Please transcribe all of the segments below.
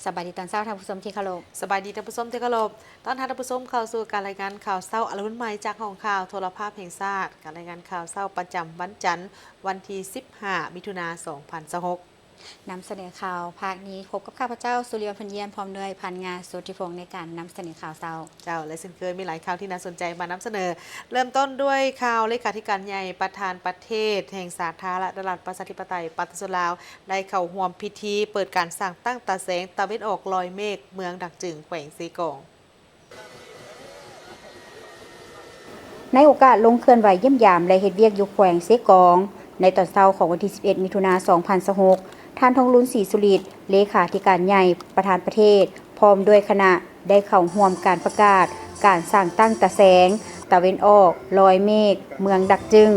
ສະບາຍດີຕອນເຊົ້າທ່ານຜູ້ຊົມທີ່ເຄົາລົບ. ສະບາຍດີທ່ານຜູ້ຊົມທີ່ເຄົາລົບ. ຕ້ອນຮັບທ່ານຜູ້ຊົມເຂົ້າສູ່ການລາຍງານຂ່າວເຊົ້າອາລຸນໃໝ່ຈາກຫ້ອງຂ່າວໂທລະພາບແຫ່ງຊາດ. ການລາຍງານຂ່າວເຊົ້າປະຈຳວັນຈັນ ວັນທີສິບຫ້າ ມິຖຸນາ ສອງພັນຊາວຫົກ. ນຳສະເໜີຂ່າວພາກນີ້ ພົບກັບຂ້າພະເຈົ້າ ສຸລິວັນ ເພັນຢ້ຽມ ພ້ອມດ້ວຍພັນງາ ສຸດທິພົງ ໃນການນຳສະເໜີຂ່າວເຊົ້າ. ເຈົ້າ ແລະ ເຊັ່ນເຄີຍ ມີຫຼາຍຂ່າວທີ່ໜ້າສົນໃຈມານຳສະເໜີ. ເລີ່ມຕົ້ນດ້ວຍຂ່າວ ເລຂາທິການໃຫຍ່ປະທານປະເທດແຫ່ງສາທາລະນະລັດ ປະຊາທິປະໄຕ ປະຊາຊົນລາວ ໄດ້ເຂົ້າຮ່ວມພິທີເປີດການສ້າງຕັ້ງຕາແສງຕາເວັນອອກລອຍເມກ ເມືອງດາກຈຶງ ແຂວງເຊກອງ. ໃນໂອກາດລົງເຄື່ອນໄຫວຢ້ຽມຢາມ ແລະ ເຮັດວຽກຢູ່ແຂວງເຊກອງ ໃນຕອນເຊົ້າຂອງວັນທີສິບເອັດ ມິຖຸນາ ສອງພັນຊາວຫົກ, ທ່ານ ທອງລຸນ ສີສຸລິດ ເລຂາທິການໃຫຍ່ປະທານປະເທດ ພ້ອມດ້ວຍຄະນະ ໄດ້ເຂົ້າຮ່ວມການປະກາດການສ້າງຕັ້ງຕາແສງຕາເວັນອອກລອຍເມກ ເມືອງດາກຈຶງ.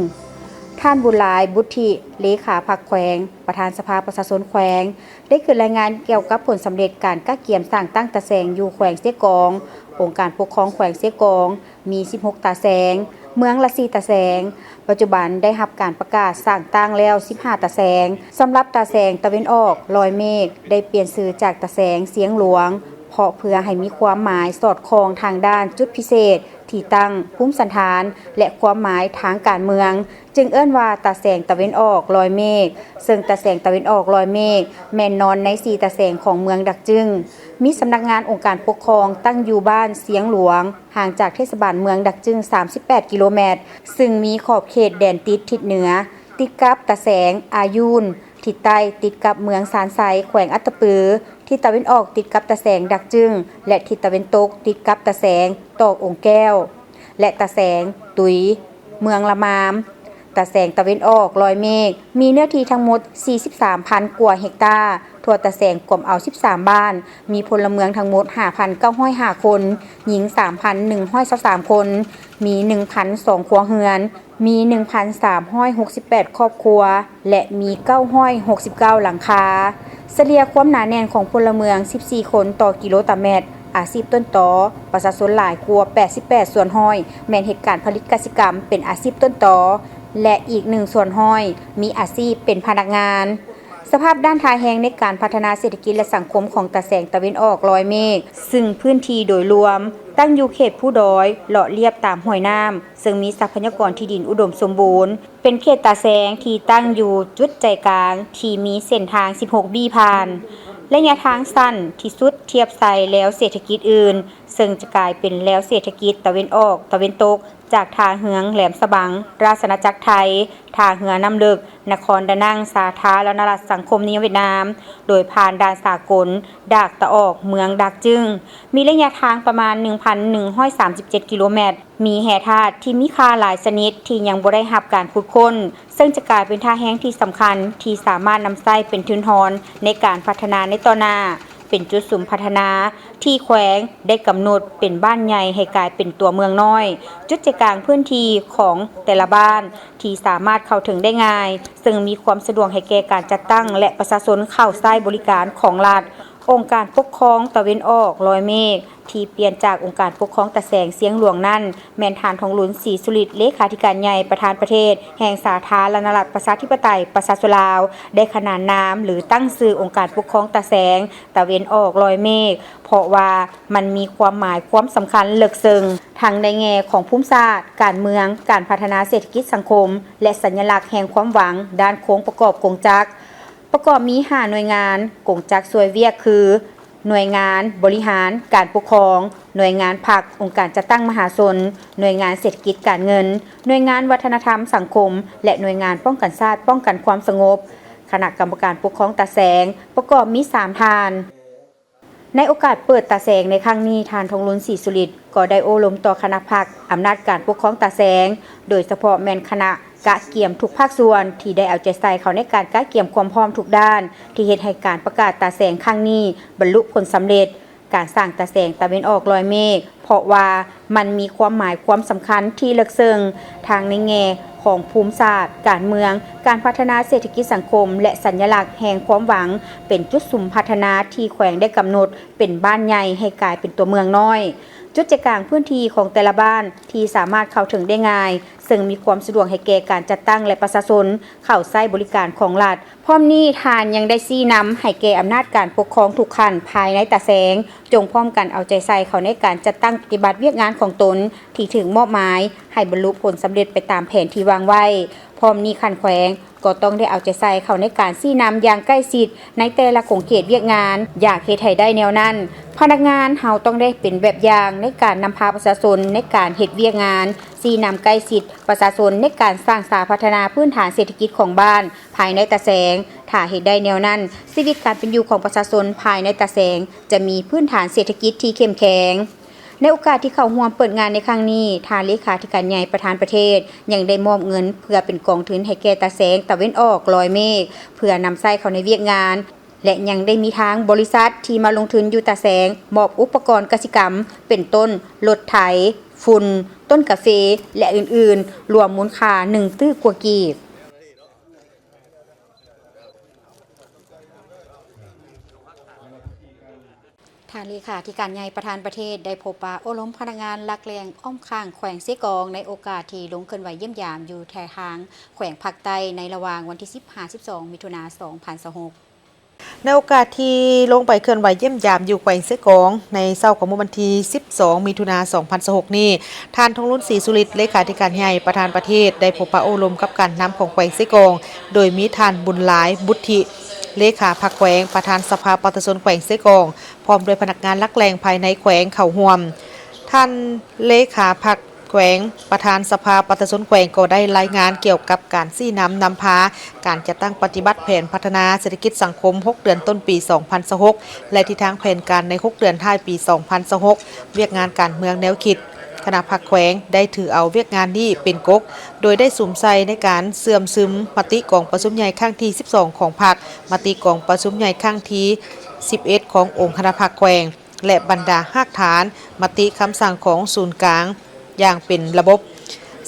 ທ່ານ ບຸນຫຼາຍ ບຸດທິ ເລຂາພັກແຂວງ ປະທານສະພາປະຊາຊົນແຂວງ ໄດ້ຂຶ້ນລາຍງານກ່ຽວກັບຜົນສຳເລັດການກະກຽມສ້າງຕັ້ງຕາແສງຢູ່ແຂວງເຊກອງ. ອົງການປົກຄອງແຂວງເຊກອງມີສິບຫົກຕາແສງ, ເມືອງລະສີ່ຕາແສງ. ປັດຈຸບັນໄດ້ຮັບການປະກາດສ້າງຕັ້ງແລ້ວສິບຫ້າຕາແສງ. ສຳລັບຕາແສງຕາເວັນອອກລອຍເມກ ໄດ້ປ່ຽນຊື່ຈາກຕາແສງຊຽງຫຼວງ ເພາະເພື່ອໃຫ້ມີຄວາມໝາຍສອດຄ່ອງທາງດ້ານຈຸດພິເສດ ທີ່ຕັ້ງ, ພູມສັນຖານ ແລະ ຄວາມໝາຍທາງການເມືອງ ຈຶ່ງເອີ້ນວ່າຕາແສງຕາເວັນອອກລອຍເມກ, ເຊິ່ງຕາແສງຕາເວັນອອກລອຍເມກ ແມ່ນໜຶ່ງໃນສີ່ຕາແສງຂອງເມືອງດາກຈຶງ. ມີສຳນັກງານອົງການປົກຄອງຕັ້ງຢູ່ບ້ານຊຽງຫຼວງ, ຫ່າງຈາກເທດສະບານເມືອງດາກຈຶງສາມສິບແປດກິໂລແມັດ, ເຊິ່ງມີຂອບເຂດແດນຕິດທິດເໜືອ ຕິດກັບຕາແສງອາຍູນ, ທິດໃຕ້ຕິດກັບເມືອງຊານໄຊ ແຂວງອັດຕະປື, ທິດຕາເວັນອອກຕິດກັບຕາແສງດາກຈຶງ ແລະ ທິດຕາເວັນຕົກຕິດກັບຕາແສງຕອກອົງແກ້ວ ແລະ ຕາແສງຕຸຍ ເມືອງລະມາມ. ຕາແສງຕາເວັນອອກລອຍເມກ ມີເນື້ອທີ່ທັງໝົດສີ່ສິບສາມພັນກວ່າເຮັກຕາ, ທົ່ວຕາແສງກວມເອົາສິບສາມບ້ານ, ມີພົນລະເມືອງທັງໝົດຫ້າພັນເກົ້າຮ້ອຍຫ້າຄົນ, ຍິງສາມພັນໜຶ່ງຮ້ອຍຊາວສາມຄົນ, ມີໜຶ່ງພັນສອງຄົວເຮືອນ, ມີໜຶ່ງພັນສາມຮ້ອຍຫົກສິບແປດຄອບຄົວ ແລະ ມີເກົ້າຮ້ອຍຫົກສິບເກົ້າຫຼັງຄາ. ສະເລ່ຍຄວາມໜາແໜ້ນຂອງພົນລະເມືອງສິບສີ່ຄົນຕໍ່ກິໂລຕາແມັດ, ອາຊີບຕົ້ນຕໍ ປະຊາຊົນຫຼາຍກວ່າແປດສິບແປດສ່ວນຮ້ອຍ ແມ່ນເຮັດການຜະລິດກະສິກຳເປັນອາຊີບຕົ້ນຕໍ ແລະ ອີກໜຶ່ງສ່ວນຮ້ອຍ ມີອາຊີບເປັນພະນັກງານ. ສະພາບດ້ານທ່າແຮງໃນການພັດທະນາເສດຖະກິດ ແລະ ສັງຄົມຂອງຕາແສງຕາເວັນອອກລອຍເມກ, ຊຶ່ງພື້ນທີ່ໂດຍລວມຕັ້ງຢູ່ເຂດພູດອຍ ເລາະລຽບຕາມຫ້ວຍນ້ຳ, ເຊິ່ງມີຊັບພະຍາກອນທີ່ດິນອຸດົມສົມບູນ, ເປັນເຂດຕາແສງທີ່ຕັ້ງຢູ່ຈຸດໃຈກາງທີ່ມີເສັ້ນທາງສິບຫົກບີ້ຜ່ານ. ໄລຍະທາງສັ້ນທີ່ສຸດທຽບໃສ່ແລວເສດຖະກິດອື່ນ, ເຊິ່ງຈະກາຍເປັນແລວເສດຖະກິດຕາເວັນອອກຕາເວັນຕົກ ຈາກທ່າເຮືອງແຫຼມສະບັງ ລາຊະອານາຈັກໄທ, ທ່າເຮືອນ້ຳເລິກ ນະຄອນດານັງ ສາທາລະນະລັດສັງຄົມນິຍົມຫວຽດນາມ, ໂດຍຜ່ານດ່ານສາກົນດາກຕາອອກ ເມືອງດາກຈຶງ, ມີໄລຍະທາງປະມານໜຶ່ງພັນໜຶ່ງຮ້ອຍສາມສິບເຈັດກິໂລແມັດ, ມີແຮ່ທາດທີ່ມີຄ່າຫຼາຍຊະນິດທີ່ຍັງບໍ່ໄດ້ຮັບການຂຸດຄົ້ນ, ເຊິ່ງຈະກາຍເປັນທ່າແຮງທີ່ສຳຄັນທີ່ສາມາດນຳໃຊ້ເປັນທຶນຮອນໃນການພັດທະນາໃນຕໍ່ໜ້າ. ເປັນຈຸດສຸມພັດທະນາທີ່ແຂວງໄດ້ກຳນົດເປັນບ້ານໃຫຍ່ໃຫ້ກາຍເປັນຕົວເມືອງນ້ອຍ, ຈຸດໃຈກາງພື້ນທີ່ຂອງແຕ່ລະບ້ານທີ່ສາມາດເຂົ້າເຖິງໄດ້ງ່າຍ, ເຊິ່ງມີຄວາມສະດວກໃຫ້ແກ່ການຈັດຕັ້ງ ແລະ ປະຊາຊົນເຂົ້າໃຊ້ບໍລິການຂອງລັດ. ອົງການປົກຄອງຕາເວັນອອກລອຍເມກ ທີ່ປ່ຽນຈາກອົງການປົກຄອງຕາແສງຊຽງຫຼວງນັ້ນ ແມ່ນທ່ານ ທອງລຸນ ສີສຸລິດ ເລຂາທິການໃຫຍ່ປະທານປະເທດແຫ່ງສາທາລະນະລັດ ປະຊາທິປະໄຕ ປະຊາຊົນລາວ ໄດ້ຂະໜານນາມ ຫຼື ຕັ້ງຊື່ອົງການປົກຄອງຕາແສງຕາເວັນອອກລອຍເມກ ເພາະວ່າມັນມີຄວາມໝາຍຄວາມສຳຄັນເລິກເຊິ່ງ ທັງໃນແງ່ຂອງພູມສາດ, ການເມືອງ, ການພັດທະນາເສດຖະກິດສັງຄົມ ແລະ ສັນຍະລັກແຫ່ງຄວາມຫວັງດ້ານໂຄງປະກອບກົງຈັກ. ປະກອບມີຫ້າໜ່ວຍງານກົງຈັກຊ່ວຍວຽກຄື ໜ່ວຍງານບໍລິຫານການປົກຄອງ, ໜ່ວຍງານພັກ, ອົງການຈັດຕັ້ງມະຫາຊົນ, ໜ່ວຍງານເສດຖະກິດການເງິນ, ໜ່ວຍງານວັດທະນະທຳສັງຄົມ ແລະ ໜ່ວຍງານປ້ອງກັນຊາດປ້ອງກັນຄວາມສະຫງົບ. ຄະນະກຳມະການປົກຄອງຕາແສງປະກອບມີສາມທ່ານ. ໃນໂອກາດເປີດຕາແສງໃນຄັ້ງນີ້, ທ່ານ ທອງລຸນ ສີສຸລິດ ກໍໄດ້ໂອ້ລົມຕໍ່ຄະນະພັກອຳນາດການປົກຄອງຕາແສງ, ໂດຍສະເພາະແມ່ນຄະນະ ກະກຽມທຸກພາກສ່ວນທີ່ໄດ້ເອົາໃຈໃສ່ເຂົ້າໃນການກະກຽມຄວາມພ້ອມທຸກດ້ານ ທີ່ເຮັດໃຫ້ການປະກາດຕາແສງຄັ້ງນີ້ບັນລຸຜົນສຳເລັດ. ການສ້າງຕາແສງຕາເວັນອອກລອຍເມກ ເພາະວ່າມັນມີຄວາມໝາຍຄວາມສຳຄັນທີ່ເລິກເຊິ່ງ ທັງໃນແງ່ຂອງພູມສາດ, ການເມືອງ, ການພັດທະນາເສດຖະກິດສັງຄົມ ແລະ ສັນຍະລັກແຫ່ງຄວາມຫວັງ ເປັນຈຸດສຸມພັດທະນາທີ່ແຂວງໄດ້ກຳນົດ ເປັນບ້ານໃຫຍ່ໃຫ້ກາຍເປັນຕົວເມືອງນ້ອຍ. ຈຸດໃຈກາງພື້ນທີ່ຂອງແຕ່ລະບ້ານທີ່ສາມາດເຂົ້າເຖິງໄດ້ງ່າຍ, ເຊິ່ງມີຄວາມສະດວກໃຫ້ແກ່ການຈັດຕັ້ງ ແລະ ປະຊາຊົນເຂົ້າໃຊ້ບໍລິການຂອງລັດ. ພ້ອມນີ້, ທ່ານຍັງໄດ້ຊີ້ນຳໃຫ້ແກ່ອຳນາດການປົກຄອງທຸກຂັ້ນພາຍໃນຕາແສງ, ຈົ່ງພ້ອມກັນເອົາໃຈໃສ່ເຂົ້າໃນການຈັດຕັ້ງປະຕິບັດວຽກງານຂອງຕົນທີ່ຖືກມອບໝາຍ ໃຫ້ບັນລຸຜົນສຳເລັດໄປຕາມແຜນທີ່ວາງໄວ້. ພ້ອມນີ້, ຂັ້ນແຂວງກໍຕ້ອງໄດ້ເອົາໃຈໃສ່ເຂົ້າໃນການຊີ້ນຳຢ່າງໃກ້ຊິດໃນແຕ່ລະຂົງເຂດວຽກງານ. ຢາກເຮັດໃຫ້ໄດ້ແນວນັ້ນ, ພະນັກງານເຮົາຕ້ອງໄດ້ເປັນແບບຢ່າງໃນການນຳພາປະຊາຊົນໃນການເຮັດວຽກງານ, ຊີ້ນຳໃກ້ຊິດປະຊາຊົນໃນການສ້າງສາພັດທະນາພື້ນຖານເສດຖະກິດຂອງບ້ານພາຍໃນຕາແສງ. ຖ້າເຮັດໄດ້ແນວນັ້ນ, ຊີວິດການເປັນຢູ່ຂອງປະຊາຊົນພາຍໃນຕາແສງຈະມີພື້ນຖານເສດຖະກິດທີ່ເຂັ້ມແຂງ. ໃນໂອກາດທີ່ເຂົ້າຮ່ວມເປີດງານໃນຄັ້ງນີ້, ທ່ານເລຂາທິການໃຫຍ່ປະທານປະເທດຍັງໄດ້ມອບເງິນເພື່ອເປັນກອງທຶນໃຫ້ແກ່ຕາແສງຕາເວັນອອກລອຍເມກ ເພື່ອນຳໃຊ້ເຂົ້າໃນວຽກງານ ແລະ ຍັງໄດ້ມີທາງບໍລິສັດທີ່ມາລົງທຶນຢູ່ຕາແສງ ມອບອຸປະກອນກະສິກຳ ເປັນຕົ້ນ ລົດໄຖ, ຝຸ່ນ, ຕົ້ນກາເຟ ແລະ ອື່ນໆ ລວມມູນຄ່າໜຶ່ງຕື້ກວ່າກີບ. ທ່ານເລຂາທິການໃຫຍ່ປະທານປະເທດໄດ້ພົບປະໂອ້ລົມພະນັກງານຫຼັກແຫຼ່ງອ້ອມຂ້າງແຂວງເຊກອງ ໃນໂອກາດທີ່ລົງເຄື່ອນໄຫວຢ້ຽມຢາມຢູ່ແຖວທາງແຂວງພາກໃຕ້ ໃນລະຫວ່າງວັນທີສິບຫາສິບສອງ ມິຖຸນາ ສອງພັນຊາວຫົກ. ໃນໂອກາດທີ່ລົງໄປເຄື່ອນໄຫວຢ້ຽມຢາມຢູ່ແຂວງເຊກອງ ໃນເຊົ້າຂອງມື້ວັນທີສິບສອງ ມິຖຸນາ ສອງພັນຊາວຫົກນີ້, ທ່ານ ທອງລຸນ ສີສຸລິດ ເລຂາທິການໃຫຍ່ປະທານປະເທດ ໄດ້ພົບປະໂອ້ລົມກັບການນຳຂອງແຂວງເຊກອງ, ໂດຍມີທ່ານ ບຸນຫຼາຍ ບຸດທິ ເລຂາພັກແຂວງ ປະທານສະພາປະຊາຊົນແຂວງເຊກອງ ພ້ອມດ້ວຍພະນັກງານຫຼັກແຫຼ່ງພາຍໃນແຂວງເຂົ້າຮ່ວມ. ທ່ານເລຂາພັກແຂວງ ປະທານສະພາປະຊາຊົນແຂວງ ກໍໄດ້ລາຍງານກ່ຽວກັບການຊີ້ນຳນຳພາການຈັດຕັ້ງປະຕິບັດແຜນພັດທະນາເສດຖະກິດສັງຄົມຫົກເດືອນຕົ້ນປີສອງພັນຊາວຫົກ ແລະ ທິດທາງແຜນການໃນຫົກເດືອນທ້າຍປີສອງພັນຊາວຫົກ, ວຽກງານການເມືອງແນວຄິດ. ຄະນະພັກແຂວງໄດ້ຖືເອົາວຽກງານນີ້ເປັນກົກ, ໂດຍໄດ້ສຸມໃສ່ໃນການເຊື່ອມຊຶມມະຕິກອງປະຊຸມໃຫຍ່ຄັ້ງທີສິບສອງຂອງພັກ, ມະຕິກອງປະຊຸມໃຫຍ່ຄັ້ງທີສິບເອັດຂອງອົງຄະນະພັກແຂວງ ແລະ ບັນດາຮາກຖານມະຕິຄຳສັ່ງຂອງສູນກາງຢ່າງເປັນລະບົບ.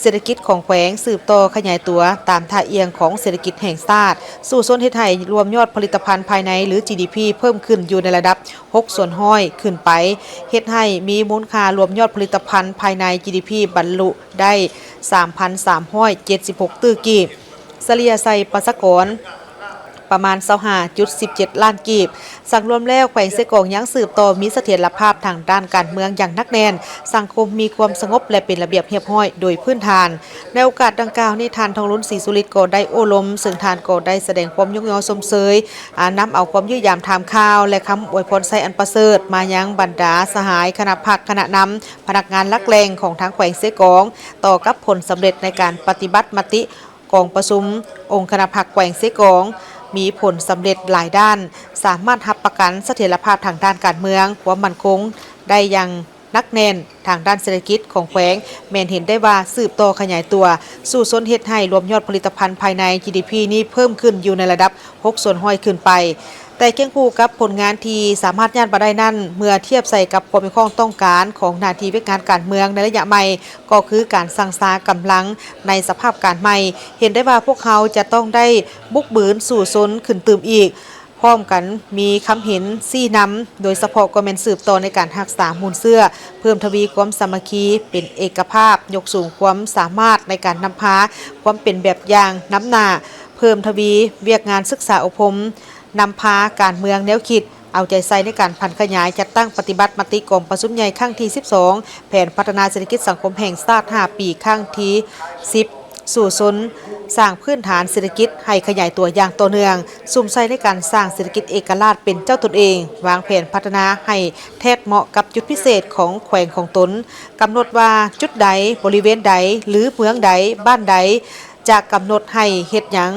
ເສດຖະກິດຂອງແຂວງສືບຕໍ່ຂະຫຍາຍຕົວຕາມທ່າອ່ຽງຂອງເສດຖະກິດແຫ່ງຊາດ, ສູ້ຊົນເຮັດໃຫ້ລວມຍອດຜະລິດຕະພັນພາຍໃນ ຫຼື ຈີດີພີ ເພີ່ມຂຶ້ນຢູ່ໃນລະດັບ ຫົກສ່ວນຮ້ອຍຂຶ້ນໄປ, ເຮັດໃຫ້ມີມູນຄ່າລວມຍອດຜະລິດຕະພັນພາຍໃນ ຈີດີພີ ບັນລຸໄດ້ ສາມພັນສາມຮ້ອຍເຈັດສິບຫົກຕື້ກີບ, ສະເລ່ຍໃສ່ປະຊາກອນປະມານ ຊາວຫ້າຈຸດສິບເຈັດລ້ານກີບ. ສັງລວມແລ້ວ, ແຂວງເຊກອງຍັງສືບຕໍ່ມີສະຖຽນລະພາບທາງດ້ານການເມືອງຢ່າງໜັກແໜ້ນ, ສັງຄົມມີຄວາມສະຫງົບ ແລະ ເປັນລະບຽບຮຽບຮ້ອຍໂດຍພື້ນຖານ. ໃນໂອກາດດັ່ງກ່າວນີ້, ທ່ານ ທອງລຸນ ສີສຸລິດ ກໍໄດ້ໂອ້ລົມ, ເຊິ່ງທ່ານກໍໄດ້ສະແດງຄວາມຍົກຍໍຊົມເຊີຍ, ອາ, ນຳເອົາຄວາມຢ້ຽມຢາມຖາມຂ່າວ ແລະ ຄຳອວຍພອນໄຊອັນປະເສີດມາຍັງບັນດາສະຫາຍຄະນະພັກ, ຄະນະນຳ, ພະນັກງານຫຼັກແຫຼ່ງຂອງທາງແຂວງເຊກອງ ຕໍ່ກັບຜົນສຳເລັດໃນການປະຕິບັດມະຕິກອງປະຊຸມອົງຄະນະພັກແຂວງເຊກອງ ມີຜົນສຳເລັດຫຼາຍດ້ານ, ສາມາດຮັບປະກັນສະຖຽນລະພາບທາງດ້ານການເມືອງ, ຄວາມໝັ້ນຄົງໄດ້ຢ່າງ ໜັກແໜ້ນທາງດ້ານເສດຖະກິດຂອງແຂວງ ແມ່ນເຫັນໄດ້ວ່າສືບຕໍ່ຂະຫຍາຍຕົວ, ສູ້ຊົນເຮັດໃຫ້ລວມຍອດຜະລິດຕະພັນພາຍໃນ ຈີດີພີ ນີ້ເພີ່ມຂຶ້ນຢູ່ໃນລະດັບ ຫົກສ່ວນຮ້ອຍຂຶ້ນໄປ. ແຕ່ຄຽງຄູ່ກັບຜົນງານທີ່ສາມາດຍາດມາໄດ້ນັ້ນ, ເມື່ອທຽບໃສ່ກັບຄວາມມີຄວາມຕ້ອງການຂອງໜ້າທີ່ວຽກງານການເມືອງໃນໄລຍະໃໝ່, ກໍຄືການສ້າງສາກຳລັງໃນສະພາບການໃໝ່, ເຫັນໄດ້ວ່າພວກເຮົາຈະຕ້ອງໄດ້ບຸກບືນສູ້ຊົນຂຶ້ນຕື່ມອີກ. ພ້ອມກັນມີຄຳເຫັນຊີ້ນຳ, ໂດຍສະເພາະກໍແມ່ນສືບຕໍ່ໃນການຮັກສາມູນເຊື້ອ, ເພີ່ມທະວີຄວາມສາມັກຄີ, ເປັນເອກະພາບ, ຍົກສູງຄວາມສາມາດໃນການນຳພາ, ຄວາມເປັນແບບຢ່າງນຳໜ້າ, ເພີ່ມທະວີວຽກງານສຶກສາອົບຮົມ, ນຳພາການເມືອງແນວຄິດ, ເອົາໃຈໃສ່ໃນການຜັນຂະຫຍາຍຈັດຕັ້ງປະຕິບັດມະຕິກອງປະຊຸມໃຫຍ່ຄັ້ງທີສິບສອງ ແຜນພັດທະນາເສດຖະກິດສັງຄົມແຫ່ງຊາດຫ້າປີ ຄັ້ງທີສິບ ສູ້ຊົນສ້າງພື້ນຖານເສດຖະກິດໃຫ້ຂະຫຍາຍຕົວຢ່າງຕໍ່ເນື່ອງ, ສຸມໃສ່ໃນການສ້າງເສດຖະກິດເອກະລາດເປັນເຈົ້າຕົນເອງ, ວາງແຜນພັດທະນາໃຫ້ແທດເໝາະກັບຈຸດພິເສດຂອງແຂວງຂອງຕົນ, ກຳນົດວ່າຈຸດໃດ, ບໍລິເວນໃດ ຫຼື ເມືອງໃດ, ບ້ານໃດ ຈະກຳນົດໃຫ້ເຮັດຫຍັງ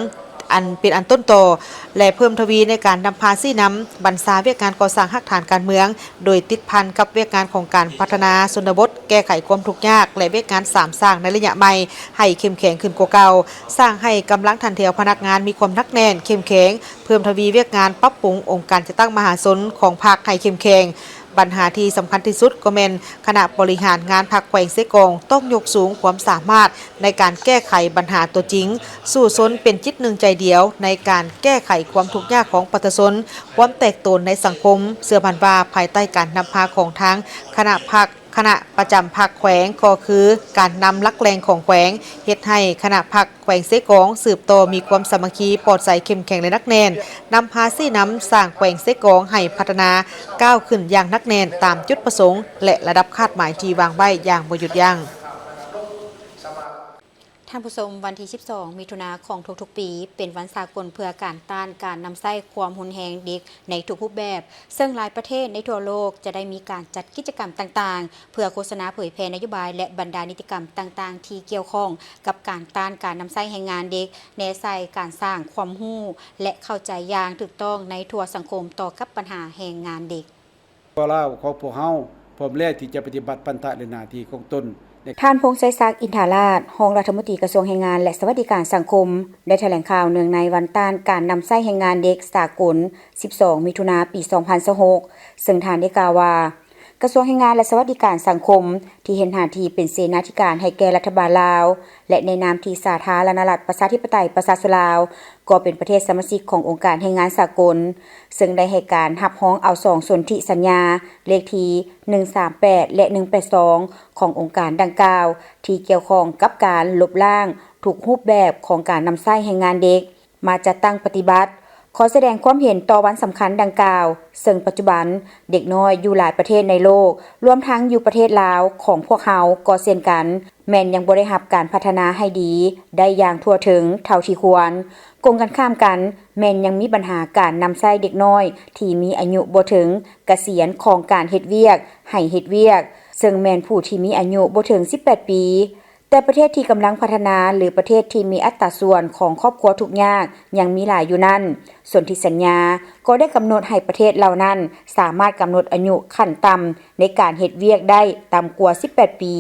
ອັນເປັນອັນຕົ້ນຕໍ ແລະ ເພີ່ມທະວີໃນການນຳພາຊີ້ນຳບັນຊາວຽກງານກໍ່ສ້າງຮາກຖານການເມືອງ ໂດຍຕິດພັນກັບວຽກງານຂອງການພັດທະນາຊົນນະບົດ, ແກ້ໄຂຄວາມທຸກຍາກ ແລະ ວຽກງານສາມສ້າງໃນໄລຍະໃໝ່ໃຫ້ເຂັ້ມແຂງຂຶ້ນກວ່າເກົ່າ, ສ້າງໃຫ້ກຳລັງຖັນແຖວພະນັກງານມີຄວາມໜັກແໜ້ນ, ເຂັ້ມແຂງ, ເພີ່ມທະວີວຽກງານປັບປຸງອົງການຈັດຕັ້ງມະຫາຊົນຂອງພັກໃຫ້ເຂັ້ມແຂງ. ບັນຫາທີ່ສຳຄັນທີ່ສຸດກໍແມ່ນຄະນະບໍລິຫານງານພັກແຂວງເຊກອງຕ້ອງຍົກສູງຄວາມສາມາດໃນການແກ້ໄຂບັນຫາຕົວຈິງ, ສູ້ຊົນເປັນຈິດໜຶ່ງໃຈດຽວໃນການແກ້ໄຂຄວາມທຸກຍາກຂອງປະຊາຊົນ, ຄວາມແຕກໂຕນໃນສັງຄົມ. ເຊື່ອໝັ້ນວ່າພາຍໃຕ້ການນຳພາຂອງທາງຄະນະພັກ, ຄະນະປະຈຳພັກແຂວງ ກໍຄືການນຳຫຼັກແຫຼ່ງຂອງແຂວງ ເຮັດໃຫ້ຄະນະພັກແຂວງເຊກອງ ສືບຕໍ່ມີຄວາມສາມັກຄີ ປອດໃສ ເຂັ້ມແຂງ ແລະ ໜັກແໜ້ນ, ນຳພາຊີ້ນຳສ້າງແຂວງເຊກອງໃຫ້ພັດທະນາກ້າວຂຶ້ນຢ່າງໜັກແໜ້ນ ຕາມຈຸດປະສົງ ແລະ ລະດັບຄາດໝາຍທີ່ວາງໄວ້ຢ່າງບໍ່ຢຸດຢັ້ງ. ທ່ານຜູ້ຊົມ, ວັນທີສິບສອງ ມິຖຸນາຂອງທຸກໆປີ ເປັນວັນສາກົນເພື່ອການຕ້ານການນຳໃຊ້ຄວາມຮຸນແຮງເດັກໃນທຸກຮູບແບບ, ເຊິ່ງຫຼາຍປະເທດໃນທົ່ວໂລກຈະໄດ້ມີການຈັດກິດຈະກຳຕ່າງໆ ເພື່ອໂຄສະນາເຜີຍແຜ່ນະໂຍບາຍ ແລະ ບັນດານິຕິກຳຕ່າງໆທີ່ກ່ຽວຂ້ອງກັບການຕ້ານການນຳໃຊ້ແຮງງານເດັກ, ແນໃສ່ການສ້າງຄວາມຮູ້ ແລະ ເຂົ້າໃຈຢ່າງຖືກຕ້ອງໃນທົ່ວສັງຄົມຕໍ່ກັບບັນຫາແຮງງານເດັກ. ພວກລາວຂອງພວກເຮົາພ້ອມແລ້ວທີ່ຈະປະຕິບັດພັນທະ ແລະ ໜ້າທີ່ຂອງຕົນ. ທ່ານ ພົງໄຊສັກ ອິນທາລາດ ຮອງລັດຖະມົນຕີກະຊວງແຮງງານ ແລະ ສະຫວັດດີການສັງຄົມ ໄດ້ຖະແຫຼງຂ່າວເນື່ອງໃນວັນຕ້ານການນຳໃຊ້ແຮງງານເດັກສາກົນ ສິບສອງ ມິຖຸນາ ປີສອງພັນຊາວຫົກ ເຊິ່ງທ່ານໄດ້ກ່າວວ່າ ກະຊວງແຮງງານ ແລະ ສະຫວັດດີການສັງຄົມ ທີ່ເຮັດໜ້າທີ່ເປັນເສນາທິການໃຫ້ແກ່ລັດຖະບານລາວ ແລະ ໃນນາມທີ່ສາທາລະນະລັດ ປະຊາທິປະໄຕ ປະຊາຊົນລາວ ກໍເປັນປະເທດສະມາຊິກຂອງອົງການແຮງງານສາກົນ, ເຊິ່ງໄດ້ໃຫ້ການຮັບຮອງເອົາສອງສົນທິສັນຍາ ເລກທີໜຶ່ງສາມແປດ ແລະ ໜຶ່ງແປດສອງ ຂອງອົງການດັ່ງກ່າວ ທີ່ກ່ຽວຂ້ອງກັບການລົບລ້າງທຸກຮູບແບບຂອງການນຳໃຊ້ແຮງງານເດັກ ມາຈັດຕັ້ງປະຕິບັດ. ຂໍສະແດງຄວາມເຫັນຕໍ່ວັນສຳຄັນດັ່ງກ່າວ, ເຊິ່ງປັດຈຸບັນເດັກນ້ອຍຢູ່ຫຼາຍປະເທດໃນໂລກ, ລວມທັງຢູ່ປະເທດລາວຂອງພວກເຮົາກໍເຊັ່ນກັນ, ແມ່ນຍັງບໍ່ໄດ້ຮັບການພັດທະນາໃຫ້ດີໄດ້ຢ່າງທົ່ວເຖິງເທົ່າທີ່ຄວນ. ກົງກັນຂ້າມກັນ, ແມ່ນຍັງມີບັນຫາການນຳໃຊ້ເດັກນ້ອຍທີ່ມີອາຍຸບໍ່ເຖິງກະສຽນຂອງການເຮັດວຽກໃຫ້ເຮັດວຽກ, ເຊິ່ງແມ່ນຜູ້ທີ່ມີອາຍຸບໍ່ເຖິງສິບແປດປີ. ແຕ່ປະເທດທີ່ກຳລັງພັດທະນາ ຫຼື ປະເທດທີ່ມີອັດຕາສ່ວນຂອງຄອບຄົວທຸກຍາກຍັງມີຫຼາຍຢູ່ນັ້ນ, ສົນທິສັນຍາກໍໄດ້ກຳນົດໃຫ້ປະເທດເຫຼົ່ານັ້ນສາມາດກຳນົດອາຍຸຂັ້ນຕ່ຳໃນການເຮັດວຽກໄດ້ຕ່ຳກວ່າສິບແປດປີ.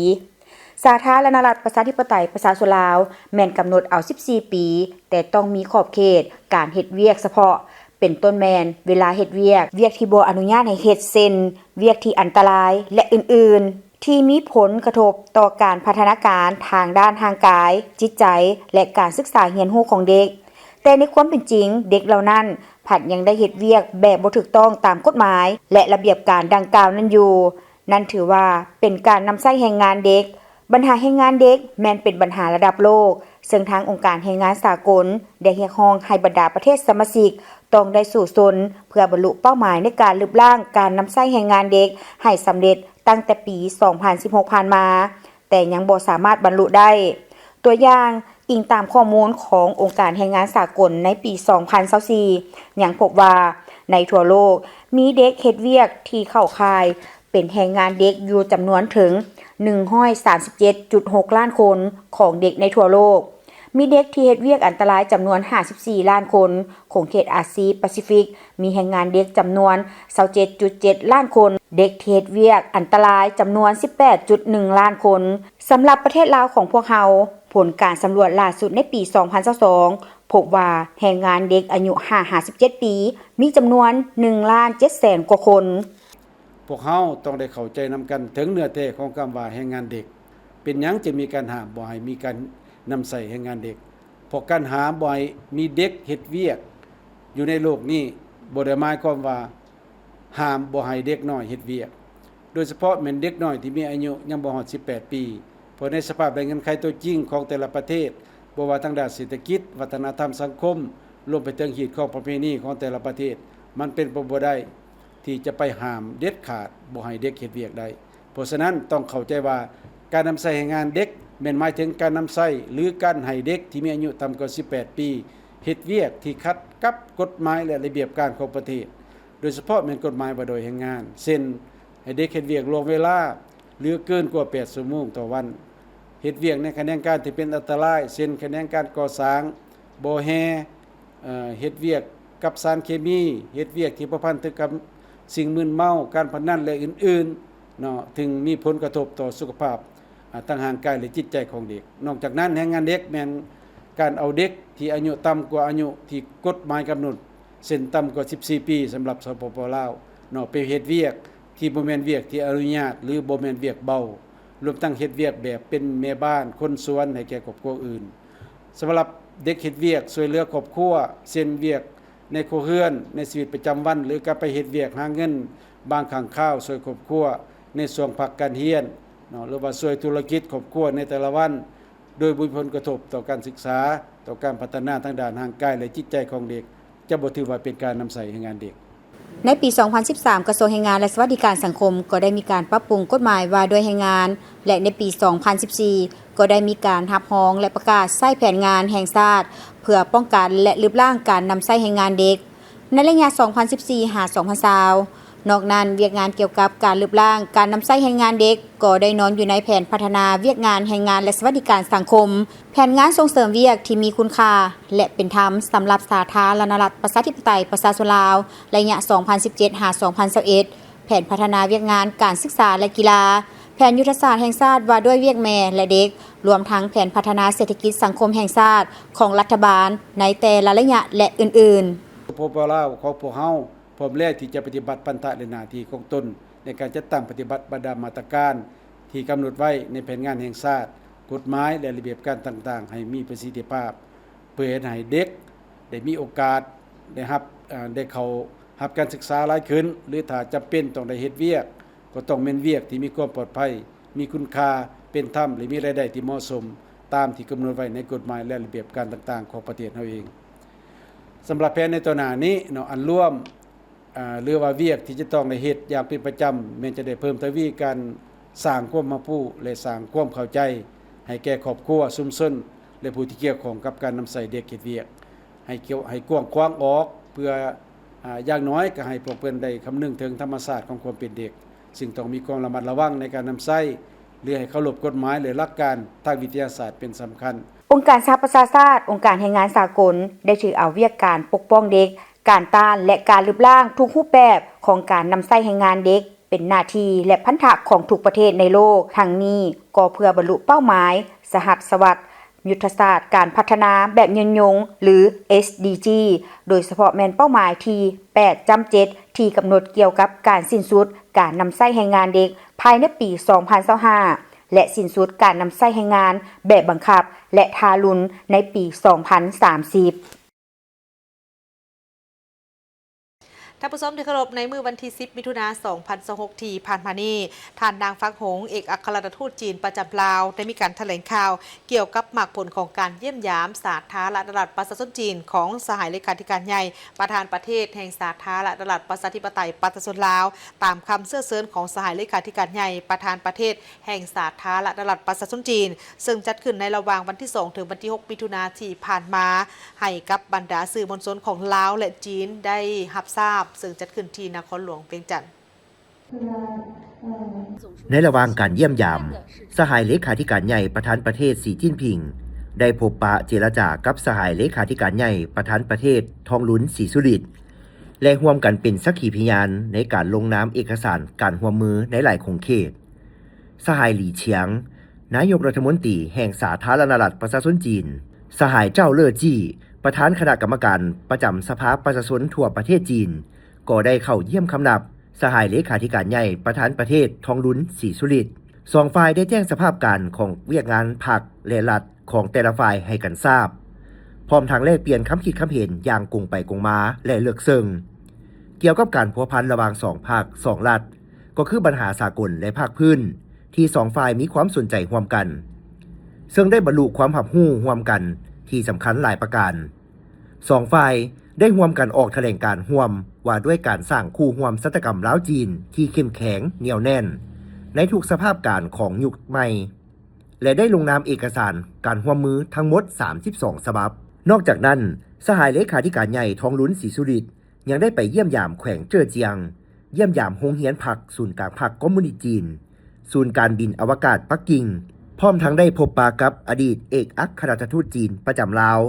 ສາທາລະນະລັດ ປະຊາທິປະໄຕ ປະຊາຊົນລາວ ແມ່ນກຳນົດເອົາສິບສີ່ປີ, ແຕ່ຕ້ອງມີຂອບເຂດການເຮັດວຽກສະເພາະ, ເປັນຕົ້ນແມ່ນເວລາເຮັດວຽກ, ວຽກທີ່ບໍ່ອະນຸຍາດໃຫ້ເຮັດ ເຊັ່ນ ວຽກທີ່ອັນຕະລາຍ ແລະ ອື່ນໆ ທີ່ມີຜົນກະທົບຕໍ່ການພັດທະນາການທາງດ້ານຮ່າງກາຍ, ຈິດໃຈ ແລະ ການສຶກສາຮຽນຮູ້ຂອງເດັກ. ແຕ່ໃນຄວາມເປັນຈິງ, ເດັກເຫຼົ່ານັ້ນພັດຍັງໄດ້ເຮັດວຽກແບບບໍ່ຖືກຕ້ອງຕາມກົດໝາຍ ແລະ ລະບຽບການດັ່ງກ່າວນັ້ນຢູ່. ນັ້ນຖືວ່າເປັນການນຳໃຊ້ແຮງງານເດັກ. ບັນຫາແຮງງານເດັກແມ່ນເປັນບັນຫາລະດັບໂລກ, ເຊິ່ງທາງອົງການແຮງງານສາກົນໄດ້ຮຽກຮ້ອງໃຫ້ບັນດາປະເທດສະມາຊິກຕ້ອງໄດ້ສູ້ຊົນເພື່ອບັນລຸເປົ້າໝາຍໃນການລຶບລ້າງການນຳໃຊ້ແຮງງານເດັກໃຫ້ສຳເລັດຕັ້ງແຕ່ປີສອງພັນສິບຫົກຜ່ານມາ, ແຕ່ຍັງບໍ່ສາມາດບັນລຸໄດ້. ຕົວຢ່າງ, ອີງຕາມຂໍ້ມູນຂອງອົງການແຮງງານສາກົນໃນປີສອງພັນຊາວສີ່ ຍັງພົບວ່າໃນທົ່ວໂລກມີເດັກເຮັດວຽກທີ່ເຂົ້າຂ່າຍເປັນແຮງງານເດັກຢູ່ຈຳນວນເຖິງໜຶ່ງຮ້ອຍສາມສິບເຈັດຈຸດຫົກລ້ານຄົນຂອງເດັກໃນທົ່ວໂລກ. ມີເດັກທີ່ເຮັດວຽກອັນຕະລາຍຈຳນວນຫ້າສິບສີ່ລ້ານຄົນ, ຂົງເຂດອາຊີປາຊີຟິກມີແຮງງານເດັກຈຳນວນຊາວເຈັດຈຸດເຈັດລ້ານຄົນ, ເດັກທີ່ເຮັດວຽກອັນຕະລາຍຈຳນວນສິບແປດຈຸດໜຶ່ງລ້ານຄົນ. ສຳລັບປະເທດລາວຂອງພວກເຮົາ, ຜົນການສຳຫຼວດລ່າສຸດໃນປີສອງພັນຊາວສອງ ພົບວ່າແຮງງານເດັກອາຍຸຫ້າຫາສິບເຈັດປີ ມີຈຳນວນໜຶ່ງລ້ານເຈັດແສນກວ່າຄົນ. ພວກເຮົາຕ້ອງໄດ້ເຂົ້າໃຈນຳກັນເຖິງເນື້ອແທ້ຂອງຄຳວ່າແຮງງານເດັກ. ເປັນຫຍັງຈຶ່ງມີການຫ້າມບໍ່ໃຫ້ມີການນຳໃຊ້ແຮງງານເດັກ? ເພາະການຫ້າມບໍ່ໃຫ້ມີເດັກເຮັດວຽກຢູ່ໃນໂລກນີ້ ບໍ່ໄດ້ໝາຍຄວາມວ່າຫ້າມບໍ່ໃຫ້ເດັກນ້ອຍເຮັດວຽກ, ໂດຍສະເພາະແມ່ນເດັກນ້ອຍທີ່ມີອາຍຸຍັງບໍ່ຮອດສິບແປດປີ. ເພາະໃນສະພາບແລະເງື່ອນໄຂຕົວຈິງຂອງແຕ່ລະປະເທດ, ບໍ່ວ່າທາງດ້ານເສດຖະກິດ, ວັດທະນະທຳ, ສັງຄົມ, ລວມໄປເຖິງຮີດຄອງປະເພນີຂອງແຕ່ລະປະເທດ, ມັນເປັນໄປບໍ່ໄດ້ທີ່ຈະໄປຫ້າມເດັດຂາດບໍ່ໃຫ້ເດັກເຮັດວຽກໄດ້. ເພາະສະນັ້ນ, ຕ້ອງເຂົ້າໃຈວ່າການນຳໃຊ້ແຮງງານເດັກ ແມ່ນໝາຍເຖິງການນຳໃຊ້ ຫຼື ການໃຫ້ເດັກທີ່ມີອາຍຸຕ່ຳກວ່າສິບແປດປີ ເຮັດວຽກທີ່ຂັດກັບກົດໝາຍ ແລະ ລະບຽບການຂອງປະເທດ, ໂດຍສະເພາະແມ່ນກົດໝາຍວ່າດ້ວຍແຮງງານ, ເຊັ່ນ ໃຫ້ເດັກເຮັດວຽກລ່ວງເວລາ ຫຼື ເກີນກວ່າແປດຊົ່ວໂມງຕໍ່ວັນ, ເຮັດວຽກໃນຂະແໜງການທີ່ເປັນອັນຕະລາຍ, ເຊັ່ນ ຂະແໜງການກໍ່ສ້າງ, ບໍ່ແຮ່, ເອີ່ ເຮັດວຽກກັບສານເຄມີ, ເຮັດວຽກທີ່ພົວພັນເຖິງກັບສິ່ງມຶນເມົາ, ການພະນັນ ແລະ ອື່ນໆເນາະ, ເຖິງມີຜົນກະທົບຕໍ່ສຸຂະພາບ ອາ ທັງຮ່າງກາຍ ແລະ ຈິດໃຈຂອງເດັກ. ນອກຈາກນັ້ນ, ແຮງງານເດັກແມ່ນການເອົາເດັກທີ່ອາຍຸຕ່ຳກວ່າອາຍຸທີ່ກົດໝາຍກຳນົດ, ເຊັ່ນ ຕ່ຳກວ່າສິບສີ່ປີ ສຳລັບ ສປປ ລາວ ເນາະ, ໄປເຮັດວຽກທີ່ບໍ່ແມ່ນວຽກທີ່ອະນຸຍາດ ຫຼື ບໍ່ແມ່ນວຽກເບົາ, ລວມທັງເຮັດວຽກແບບເປັນແມ່ບ້ານ, ຄົນສວນໃຫ້ແກ່ຄອບຄົວອື່ນ. ສຳລັບເດັກເຮັດວຽກຊ່ວຍເຫຼືອຄອບຄົວ, ເຊັ່ນ ວຽກໃນຄົວເຮືອນ, ໃນຊີວິດປະຈຳວັນ ຫຼື ກະໄປເຮັດວຽກຫາເງິນບາງຄັ້ງຄາວຊ່ວຍຄອບຄົວ. ໃນຊ່ວງພັກການຮຽນເນາະ ຫຼືວ່າຊ່ວຍທຸລະກິດຄອບຄົວໃນແຕ່ລະວັນ ໂດຍບໍ່ມີຜົນກະທົບຕໍ່ການສຶກສາ, ຕໍ່ການພັດທະນາທາງດ້ານຮ່າງກາຍ ແລະ ຈິດໃຈຂອງເດັກ ຈະບໍ່ຖືວ່າເປັນການນຳໃຊ້ແຮງງານເດັກ. ໃນປີສອງພັນສິບສາມ ກະຊວງແຮງງານ ແລະ ສະຫວັດດີການສັງຄົມ ກໍໄດ້ມີການປັບປຸງກົດໝາຍວ່າດ້ວຍແຮງງານ ແລະ ໃນປີສອງພັນສິບສີ່ ກໍໄດ້ມີການຮັບຮອງ ແລະ ປະກາດໃຊ້ແຜນງານແຫ່ງຊາດ ເພື່ອປ້ອງກັນ ແລະ ລຶບລ້າງການນຳໃຊ້ແຮງງານເດັກ ໃນໄລຍະສອງພັນສິບສີ່ ຫາ ສອງພັນຊາວ. ນອກນັ້ນ, ວຽກງານກ່ຽວກັບການລຶບລ້າງການນຳໃຊ້ແຮງງານເດັກ ກໍໄດ້ນອນຢູ່ໃນແຜນພັດທະນາວຽກງານແຮງງານ ແລະ ສະຫວັດດີການສັງຄົມ, ແຜນງານສົ່ງເສີມວຽກທີ່ມີຄຸນຄ່າ ແລະ ເປັນທຳ ສຳລັບສາທາລະນະລັດ ປະຊາທິປະໄຕ ປະຊາຊົນລາວ ໄລຍະສອງພັນສິບເຈັດ ຫາ ສອງພັນຊາວເອັດ, ແຜນພັດທະນາວຽກງານການສຶກສາ ແລະ ກິລາ, ແຜນຍຸດທະສາດແຫ່ງຊາດວ່າດ້ວຍວຽກແມ່ ແລະ ເດັກ, ລວມທັງແຜນພັດທະນາເສດຖະກິດສັງຄົມແຫ່ງຊາດຂອງລັດຖະບານໃນແຕ່ລະໄລຍະ ແລະ ອື່ນໆ. ສປປ ລາວຂອງພວກເຮົາ ພ້ອມແລ້ວທີ່ຈະປະຕິບັດພັນທະ ແລະ ໜ້າທີ່ຂອງຕົນໃນການຈັດຕັ້ງປະຕິບັດບັນດາມາດຕະການທີ່ກຳນົດໄວ້ໃນແຜນງານແຫ່ງຊາດ, ກົດໝາຍ ແລະ ລະບຽບການຕ່າງໆ ໃຫ້ມີປະສິດທິພາບ, ເພື່ອເຮັດໃຫ້ເດັກໄດ້ມີໂອກາດໄດ້ຮັບ, ເອີ່, ໄດ້ເຂົ້າຮັບການສຶກສາຫຼາຍຂຶ້ນ ຫຼື ຖ້າຈຳເປັນຕ້ອງໄດ້ເຮັດວຽກ ກໍຕ້ອງແມ່ນວຽກທີ່ມີຄວາມປອດໄພ, ມີຄຸນຄ່າ, ເປັນທຳ ແລະ ມີລາຍໄດ້ທີ່ເໝາະສົມ ຕາມທີ່ກຳນົດໄວ້ໃນກົດໝາຍ ແລະ ລະບຽບການຕ່າງໆ ຂອງປະເທດເຮົາເອງ. ສຳລັບແຜນໃນຕໍ່ໜ້ານີ້ເນາະ, ອັນລວມ ອາ ຫຼືວ່າວຽກທີ່ຈະຕ້ອງໄດ້ເຮັດຢ່າງເປັນປະຈຳ ແມ່ນຈະໄດ້ເພີ່ມທະວີການສ້າງຄວາມຮັບຮູ້ ແລະ ສ້າງຄວາມເຂົ້າໃຈໃຫ້ແກ່ຄອບຄົວ, ຊຸມຊົນ ແລະ ຜູ້ທີ່ກ່ຽວຂ້ອງກັບການນຳໃຊ້ເດັກເຮັດວຽກ ໃຫ້ກ- ໃຫ້ກວ້າງຂວາງອອກ ເພື່ອ ອາ ຢ່າງໜ້ອຍກໍໃຫ້ພວກເພິ່ນໄດ້ຄຳນຶງເຖິງທຳມະຊາດຂອງຄວາມເປັນເດັກ, ຊຶ່ງຕ້ອງມີຄວາມລະມັດລະວັງໃນການນຳໃຊ້ ຫຼື ໃຫ້ເຄົາລົບກົດໝາຍ ແລະ ຫຼັກການທາງວິທະຍາສາດເປັນສຳຄັນ. ອົງການສະຫະປະຊາຊາດ, ອົງການແຮງງານສາກົນ ໄດ້ຖືເອົາວຽກການປົກປ້ອງເດັກ, ການຕ້ານ ແລະ ການລຶບລ້າງທຸກຮູບແບບຂອງການນຳໃຊ້ແຮງງານເດັກ ເປັນໜ້າທີ່ ແລະ ພັນທະຂອງທຸກປະເທດໃນໂລກ. ທັງນີ້ກໍເພື່ອບັນລຸເປົ້າໝາຍສະຫັດສະຫວັດ, ຍຸດທະສາດການພັດທະນາແບບຍືນຍົງ ຫຼື ເອສດີຈີ ໂດຍສະເພາະແມ່ນເປົ້າໝາຍທີແປດຈ້ຳເຈັດ ທີ່ກຳນົດກ່ຽວກັບການສິ້ນສຸດການນຳໃຊ້ແຮງງານເດັກພາຍໃນປີສອງພັນຊາວຫ້າ ແລະ ສິ້ນສຸດການນຳໃຊ້ແຮງງານແບບບັງຄັບ ແລະ ທາລຸນໃນປີສອງພັນສາມສິບ. ທ່ານຜູ້ຊົມທີ່ເຄົາລົບ, ໃນມື້ວັນທີສິບ ມິຖຸນາ ສອງພັນຊາວຫົກ ທີ່ຜ່ານມານີ້, ທ່ານ ນາງ ຟັກຫົງ ເອກອັກຄະລັດຖະທູດຈີນປະຈຳລາວ ໄດ້ມີການຖະແຫຼງຂ່າວກ່ຽວກັບໝາກຜົນຂອງການຢ້ຽມຢາມສາທາລະນະລັດປະຊາຊົນຈີນຂອງສະຫາຍເລຂາທິການໃຫຍ່ປະທານປະເທດແຫ່ງສາທາລະນະລັດປະຊາທິປະໄຕປະຊາຊົນລາວ ຕາມຄຳເຊື້ອເຊີນຂອງສະຫາຍເລຂາທິການໃຫຍ່ປະທານປະເທດ ແຫ່ງສາທາລະນະລັດປະຊາຊົນຈີນ, ເຊິ່ງຈັດຂຶ້ນໃນລະຫວ່າງວັນທີສອງ ເຖິງວັນທີຫົກ ມິຖຸນາທີ່ຜ່ານມາ ໃຫ້ກັບບັນດາສື່ມວນຊົນຂອງລາວ ແລະ ຈີນໄດ້ຮັບຊາບ, ເຊິ່ງຈັດຂຶ້ນທີ່ນະຄອນຫຼວງວຽງຈັນ. ໃນລະຫວ່າງການຢ້ຽມຢາມ, ສະຫາຍເລຂາທິການໃຫຍ່ປະທານປະເທດ ສີ ຈິ້ນຜິງ ໄດ້ພົບປະເຈລະຈາກັບສະຫາຍເລຂາທິການໃຫຍ່ປະທານປະເທດ ທອງລຸນ ສີສຸລິດ ແລະ ຮ່ວມກັນເປັນສັກຂີພະຍານໃນການລົງນາມເອກະສານການຮ່ວມມືໃນຫຼາຍຂົງເຂດ. ສະຫາຍ ຫຼີ ຊຽງ ນາຍົກລັດຖະມົນຕີແຫ່ງສາທາລະນະລັດປະຊາຊົນຈີນ, ສະຫາຍ ເຈົ້າ ເລີ້ ຈີ້ ປະທານຄະນະກຳມະການປະຈຳສະພາປະຊາຊົນທົ່ວປະເທດຈີນ ກໍໄດ້ເຂົ້າຢ້ຽມຄຳນັບສະຫາຍເລຂາທິການໃຫຍ່ປະທານປະເທດ ທອງລຸນ ສີສຸລິດ. ສອງຝ່າຍໄດ້ແຈ້ງສະພາບການຂອງວຽກງານພັກ ແລະ ລັດຂອງແຕ່ລະຝ່າຍໃຫ້ກັນຊາບ, ພ້ອມທັງແລກປ່ຽນຄຳຄິດຄຳເຫັນຢ່າງກົງໄປກົງມາ ແລະ ເລິກເຊິ່ງ ກ່ຽວກັບການພົວພັນລະຫວ່າງສອງພັກ, ສອງລັດ, ກໍຄືບັນຫາສາກົນ ແລະ ພາກພື້ນ ທີ່ສອງຝ່າຍມີຄວາມສົນໃຈຮ່ວມກັນ, ເຊິ່ງໄດ້ບັນລຸຄວາມຮັບຮູ້ຮ່ວມກັນທີ່ສຳຄັນຫຼາຍປະການ. ສອງຝ່າຍໄດ້ຮ່ວມກັນອອກຖະແຫຼງການຮ່ວມວ່າດ້ວຍການສ້າງຄູ່ຮ່ວມຊະຕາກຳລາວ-ຈີນທີ່ເຂັ້ມແຂງ, ໜຽວແໜ້ນ ໃນທຸກສະພາບການຂອງຍຸກໃໝ່ ແລະ ໄດ້ລົງນາມເອກະສານການຮ່ວມມືທັງໝົດສາມສິບສອງສະບັບ. ນອກຈາກນັ້ນ, ສະຫາຍເລຂາທິການໃຫຍ່ ທອງລຸນ ສີສຸລິດ ຍັງໄດ້ໄປຢ້ຽມຢາມແຂວງເຈີ້ອຈຽງ, ຢ້ຽມຢາມໂຮງຮຽນພັກສູນກາງພັກຄອມມູນິດຈີນ, ສູນການບິນອະວະກາດປັກກິ່ງ, ພ້ອມທັງໄດ້ພົບປະກັບອະດີດເອກອັກຄະລັດຖະທູດຈີນປະຈຳລາວ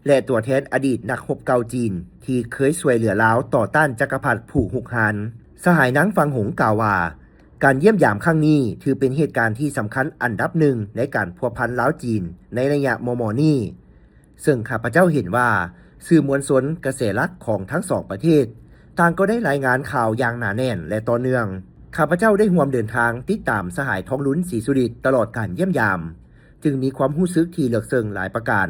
ແລະ ຕົວແທນອະດີດນັກຮົບເກົ່າຈີນທີ່ເຄີຍຊ່ວຍເຫຼືອລາວຕໍ່ຕ້ານຈັກກະພັດຜູ້ຮຸກຮານ. ສະຫາຍ ນາງ ຟັງຫົງ ກ່າວວ່າ, ການຢ້ຽມຢາມຄັ້ງນີ້ຖືເປັນເຫດການທີ່ສຳຄັນອັນດັບໜຶ່ງໃນການພົວພັນລາວ-ຈີນໃນໄລຍະມໍ່ໆນີ້. ເຊິ່ງຂ້າພະເຈົ້າເຫັນວ່າ ສື່ມວນຊົນ, ກະແສຫຼັກຂອງທັງສອງປະເທດ ຕ່າງກໍໄດ້ລາຍງານຂ່າວຢ່າງໜາແໜ້ນ ແລະ ຕໍ່ເນື່ອງ. ຂ້າພະເຈົ້າໄດ້ຮ່ວມເດີນທາງຕິດຕາມສະຫາຍ ທອງລຸນ ສີສຸລິດ ຕະຫຼອດການຢ້ຽມຢາມ, ຈຶ່ງມີຄວາມຮູ້ສຶກທີ່ເລິກເຊິ່ງຫຼາຍປະການ,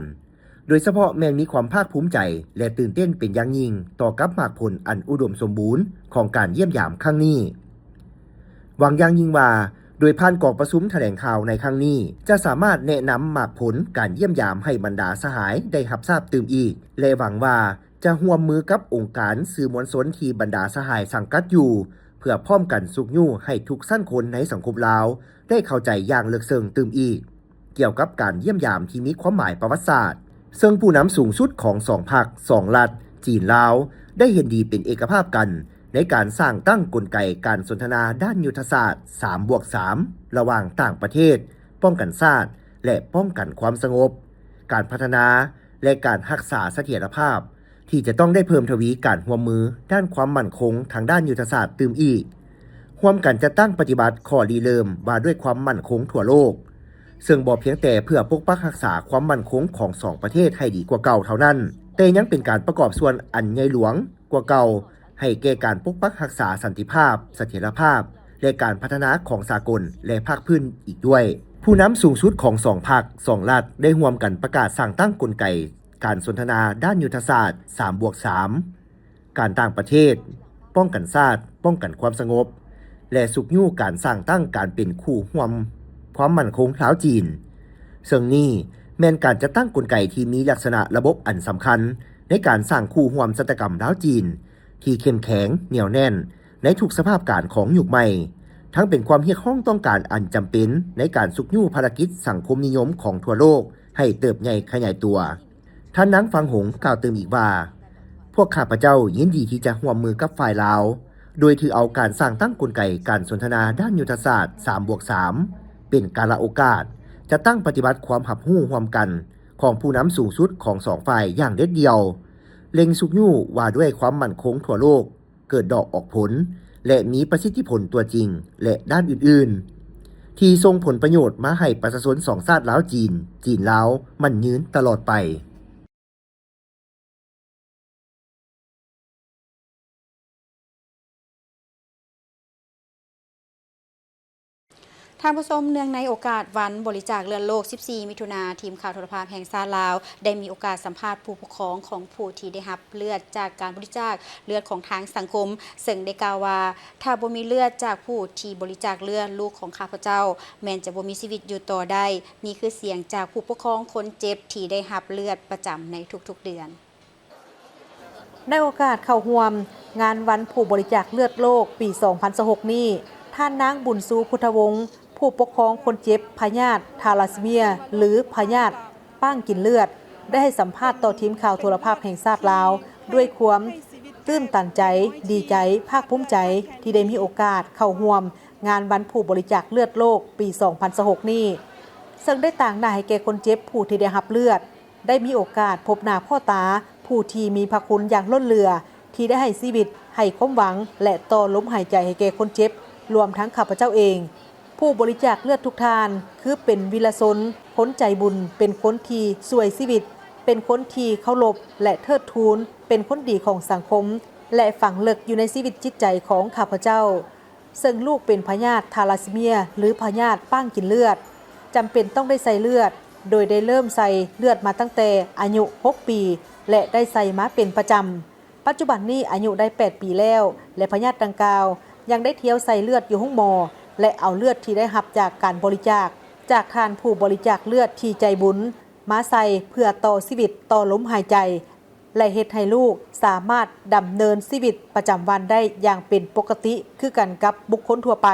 ໂດຍສະເພາະແມ່ນມີຄວາມພາກພູມໃຈ ແລະ ຕື່ນເຕັ້ນເປັນຢ່າງຍິ່ງຕໍ່ກັບໝາກຜົນອັນອຸດົມສົມບູນຂອງການຢ້ຽມຢາມຄັ້ງນີ້. ຫວັງຢ່າງຍິ່ງວ່າ ໂດຍຜ່ານກອງປະຊຸມຖະແຫຼງຂ່າວໃນຄັ້ງນີ້ ຈະສາມາດແນະນຳໝາກຜົນການຢ້ຽມຢາມໃຫ້ບັນດາສະຫາຍໄດ້ຮັບຊາບຕື່ມອີກ ແລະ ຫວັງວ່າຈະຮ່ວມມືກັບອົງການສື່ມວນຊົນທີ່ບັນດາສະຫາຍສັງກັດຢູ່ ເພື່ອພ້ອມກັນຊຸກຍູ້ໃຫ້ທຸກຊັ້ນຄົນໃນສັງຄົມລາວໄດ້ເຂົ້າໃຈຢ່າງເລິກເຊິ່ງຕື່ມອີກ ກ່ຽວກັບການຢ້ຽມຢາມທີ່ມີຄວາມໝາຍປະຫວັດສາດ, ເຊິ່ງຜູ້ນຳສູງສຸດຂອງສອງພັກ, ສອງລັດ, ຈີນ-ລາວ ໄດ້ເຫັນດີເປັນເອກະພາບກັນ ໃນການສ້າງຕັ້ງກົນໄກການສົນທະນາດ້ານຍຸດທະສາດ ສາມບວກສາມ ລະຫວ່າງຕ່າງປະເທດ, ປ້ອງກັນຊາດ ແລະ ປ້ອງກັນຄວາມສະຫງົບ, ການພັດທະນາ ແລະ ການຮັກສາສະຖຽນລະພາບ ທີ່ຈະຕ້ອງໄດ້ເພີ່ມທະວີການຮ່ວມມືດ້ານຄວາມໝັ້ນຄົງທາງດ້ານຍຸດທະສາດຕື່ມອີກ, ຮ່ວມກັນຈັດຕັ້ງປະຕິບັດຂໍ້ລິເລີ່ມວ່າດ້ວຍຄວາມໝັ້ນຄົງທົ່ວໂລກ, ເຊິ່ງບໍ່ພຽງແຕ່ເພື່ອປົກປັກຮັກສາຄວາມໝັ້ນຄົງຂອງສອງປະເທດໃຫ້ດີກວ່າເກົ່າເທົ່ານັ້ນ, ແຕ່ຍັງເປັນການປະກອບສ່ວນອັນໃຫຍ່ຫຼວງກວ່າເກົ່າ ໃຫ້ແກ່ການປົກປັກຮັກສາສັນຕິພາບ, ສະຖຽນລະພາບ ແລະ ການພັດທະນາຂອງສາກົນ ແລະ ພາກພື້ນອີກດ້ວຍ. ຜູ້ນຳສູງສຸດຂອງສອງພັກ, ສອງລັດ ໄດ້ຮ່ວມກັນປະກາດສ້າງຕັ້ງກົນໄກການສົນທະນາດ້ານຍຸດທະສາດ ສາມບວກສາມ ການຕ່າງປະເທດ, ປ້ອງກັນຊາດ, ປ້ອງກັນຄວາມສະຫງົບ ແລະ ຊຸກຍູ້ການສ້າງຕັ້ງການເປັນຄູ່ຮ່ວມຄວາມໝັ້ນຄົງລາວ-ຈີນ, ເຊິ່ງນີ້ແມ່ນການຈັດຕັ້ງກົນໄກທີ່ມີລັກສະນະລະບົບອັນສຳຄັນ ໃນການສ້າງຄູ່ຮ່ວມຊະຕາກຳລາວ-ຈີນ ທີ່ເຂັ້ມແຂງ, ໜຽວແໜ້ນ ໃນທຸກສະພາບການຂອງຍຸກໃໝ່, ທັງເປັນຄວາມຮຽກຮ້ອງຕ້ອງການອັນຈຳເປັນໃນການຊຸກຍູ້ພາລະກິດສັງຄົມນິຍົມຂອງທົ່ວໂລກໃຫ້ເຕີບໃຫຍ່ຂະຫຍາຍຕົວ. ທ່ານນາງ ຟັງຫົງ ກ່າວຕື່ມອີກວ່າ, ພວກຂ້າພະເຈົ້າຍິນດີທີ່ຈະຮ່ວມມືກັບຝ່າຍລາວ, ໂດຍຖືເອົາການສ້າງຕັ້ງກົນໄກການສົນທະນາດ້ານຍຸດທະສາດ ສາມບວກສາມ ເປັນກາລະໂອກາດ, ຈັດຕັ້ງປະຕິບັດຄວາມຮັບຮູ້ຮ່ວມກັນ ຂອງຜູ້ນຳສູງສຸດຂອງສອງຝ່າຍຢ່າງເດັດດ່ຽວ, ເລັ່ງຊຸກຍູ້ວ່າດ້ວຍຄວາມໝັ້ນຄົງທົ່ວໂລກເກີດດອກອອກຜົນ ແລະ ມີປະສິດທິຜົນຕົວຈິງ ແລະ ດ້ານອື່ນໆ ທີ່ສົ່ງຜົນປະໂຫຍດມາໃຫ້ປະຊາຊົນສອງຊາດລາວ-ຈີນ, ຈີນ-ລາວ ໝັ້ນຍືນຕະຫຼອດໄປ. ທ່ານຜູ້ຊົມ, ເນື່ອງໃນໂອກາດວັນບໍລິຈາກເລືອດໂລກ ສິບສີ່ ມິຖຸນາ, ທີມຂ່າວໂທລະພາບແຫ່ງຊາດລາວ ໄດ້ມີໂອກາດສຳພາດຜູ້ປົກຄອງຂອງຜູ້ທີ່ໄດ້ຮັບເລືອດຈາກການບໍລິຈາກເລືອດຂອງທາງສັງຄົມ, ເຊິ່ງໄດ້ກ່າວວ່າ ຖ້າບໍ່ມີເລືອດຈາກຜູ້ທີ່ບໍລິຈາກເລືອດ, ລູກຂອງຂ້າພະເຈົ້າ ແມ່ນຈະບໍ່ມີຊີວິດຢູ່ຕໍ່ໄດ້. ນີ້ຄືສຽງຈາກຜູ້ປົກຄອງຄົນເຈັບທີ່ໄດ້ຮັບເລືອດປະຈຳໃນທຸກໆເດືອນ. ໃນໂອກາດເຂົ້າຮ່ວມງານວັນຜູ້ບໍລິຈາກເລືອດໂລກປີສອງພັນຊາວຫົກນີ້, ທ່ານນາງ ບຸນຊູ ພຸດທະວົງ ຜູ້ປົກຄອງຄົນເຈັບພະຍາດທາລາຊີເມຍ ຫຼື ພະຍາດປ້າງກິນເລືອດ ໄດ້ໃຫ້ສຳພາດຕໍ່ທີມຂ່າວໂທລະພາບແຫ່ງຊາດລາວ ດ້ວຍຄວາມຕື່ນຕັນໃຈ, ດີໃຈ, ພາກພູມໃຈທີ່ໄດ້ມີໂອກາດເຂົ້າຮ່ວມງານວັນຜູ້ບໍລິຈາກເລືອດໂລກປີສອງພັນຊາວຫົກນີ້, ເຊິ່ງໄດ້ຕາງໜ້າໃຫ້ແກ່ຄົນເຈັບຜູ້ທີ່ໄດ້ຮັບເລືອດ, ໄດ້ມີໂອກາດພົບໜ້າພໍ້ຕາຜູ້ທີ່ມີພະຄຸນຢ່າງລົ້ນເຫຼືອ ທີ່ໄດ້ໃຫ້ຊີວິດ, ໃຫ້ຄວາມຫວັງ ແລະ ຕໍ່ລົມຫາຍໃຈໃຫ້ແກ່ຄົນເຈັບ, ລວມທັງຂ້າພະເຈົ້າເອງ. ຜູ້ບໍລິຈາກເລືອດທຸກທ່ານ ຄືເປັນວິລະຊົນ, ຄົນໃຈບຸນ, ເປັນຄົນທີ່ຊ່ວຍຊີວິດ, ເປັນຄົນທີ່ເຄົາລົບ ແລະ ເທີດທູນ, ເປັນຄົນດີຂອງສັງຄົມ ແລະ ຝັງເລິກຢູ່ໃນຊີວິດຈິດໃຈຂອງຂ້າພະເຈົ້າ. ເຊິ່ງລູກເປັນພະຍາດທາລາຊີເມຍ ຫຼື ພະຍາດປ້າງກິນເລືອດ, ຈຳເປັນຕ້ອງໄດ້ໃສ່ເລືອດ, ໂດຍໄດ້ເລີ່ມໃສ່ເລືອດມາຕັ້ງແຕ່ອາຍຸຫົກປີ ແລະ ໄດ້ໃສ່ມາເປັນປະຈຳ. ປັດຈຸບັນນີ້ອາຍຸໄດ້ແປດປີແລ້ວ ແລະ ພະຍາດດັ່ງກ່າວຍັງໄດ້ທ່ຽວໃສ່ເລືອດຢູ່ໂຮງໝໍ ແລະ ເອົາເລືອດທີ່ໄດ້ຮັບຈາກການບໍລິຈາກ ຈາກທ່ານຜູ້ບໍລິຈາກເລືອດທີ່ໃຈບຸນມາໃສ່ ເພື່ອຕໍ່ຊີວິດ, ຕໍ່ລົມຫາຍໃຈ ແລະ ເຮັດໃຫ້ລູກສາມາດດຳເນີນຊີວິດປະຈຳວັນໄດ້ຢ່າງເປັນປົກກະຕິຄືກັນກັບບຸກຄົນທົ່ວໄປ.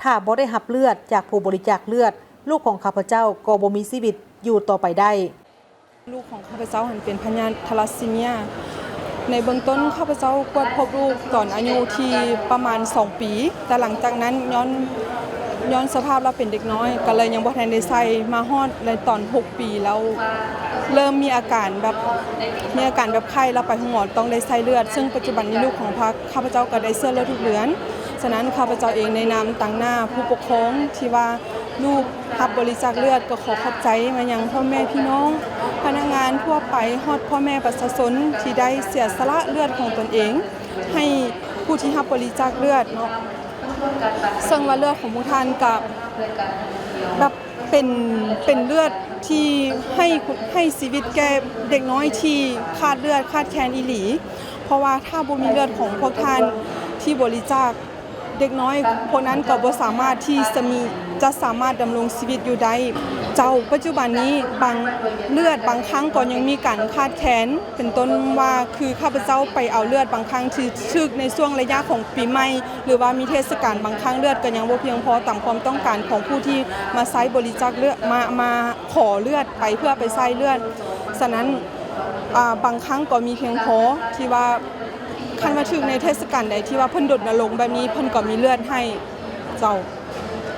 ຖ້າບໍ່ໄດ້ຮັບເລືອດຈາກຜູ້ບໍລິຈາກເລືອດ, ລູກຂອງຂ້າພະເຈົ້າກໍບໍ່ມີຊີວິດຢູ່ຕໍ່ໄປໄດ້. ລູກຂອງຂ້າພະເຈົ້າຫັ້ນເປັນພະຍາດທາລາຊີເມຍ. ໃນເບື້ອງຕົ້ນຂ້າພະເຈົ້າກວດພົບລູກຕອນອາຍຸທີ່ປະມານສອງປີ, ແຕ່ຫຼັງຈາກນັ້ນຍ້ອນ, ຍ້ອນສະພາບລາວເປັນເດັກນ້ອຍ ກໍເລີຍຍັງບໍ່ທັນໄດ້ໃສ່, ມາຮອດໃນຕອນຫົກ ປີແລ້ວເລີ່ມມີອາການແບບ ມີອາການແບບໄຂ້ ແລ້ວໄປໂຮງໝໍຕ້ອງໄດ້ໃສ່ເລືອດ, ເຊິ່ງປັດຈຸບັນນີ້ລູກຂອງພະ ຂ້າພະເຈົ້າກໍໄດ້ເຊື້ອເລືອດທຸກເດືອນ. ສະນັ້ນ ຂ້າພະເຈົ້າເອງໃນນາມຕາງໜ້າຜູ້ປົກຄອງທີ່ວ່າລູກຮັບບໍລິຈາກເລືອດ ກໍຂໍຂອບໃຈມາຍັງພໍ່ແມ່ພີ່ນ້ອງ, ພະນັກງານທົ່ວໄປ, ຮອດພໍ່ແມ່ປະຊາຊົນທີ່ໄດ້ເສຍສະຫຼະເລືອດຂອງຕົນເອງໃຫ້ຜູ້ທີ່ຮັບບໍລິຈາກເລືອດເນາະ. ເຊິ່ງວ່າເລືອດຂອງພວກທ່ານກໍແບບ ເປັນ, ເປັນເລືອດທີ່ໃຫ້, ໃຫ້ຊີວິດແກ່ເດັກນ້ອຍທີ່ຂາດເລືອດຂາດແຄນອີ່ຫຼີ, ເພາະວ່າຖ້າບໍ່ມີເລືອດຂອງພວກທ່ານທີ່ບໍລິຈາກ ເດັກນ້ອຍພວກນັ້ນກໍບໍ່ສາມາດທີ່ຈະມີ ຈະສາມາດດຳລົງຊີວິດຢູ່ໄດ້. ເຈົ້າ, ປັດຈຸບັນນີ້ບາງ ເລືອດບາງຄັ້ງກໍຍັງມີການຂາດແຄນ, ເປັນຕົ້ນວ່າ ຄືຂ້າພະເຈົ້າໄປເອົາເລືອດບາງຄັ້ງທີ່ຖືກໃນຊ່ວງໄລຍະຂອງປີໃໝ່ ຫຼືວ່າມີເທດສະການ, ບາງຄັ້ງເລືອດກໍຍັງບໍ່ພຽງພໍຕາມຄວາມຕ້ອງການຂອງຜູ້ທີ່ມາໃຊ້ບໍລິຈາກເລືອດ, ມາ ມາຂໍເລືອດໄປເພື່ອໄປໃຊ້ເລືອດ. ສະນັ້ນ ອາ ບາງຄັ້ງກໍມີພຽງພໍທີ່ວ່າ ຄັນວ່າຖືກໃນເທດສະການໃດທີ່ວ່າເພິ່ນລົນນະລົງແບບນີ້ ເພິ່ນກໍມີເລືອດໃຫ້ເຈົ້າ.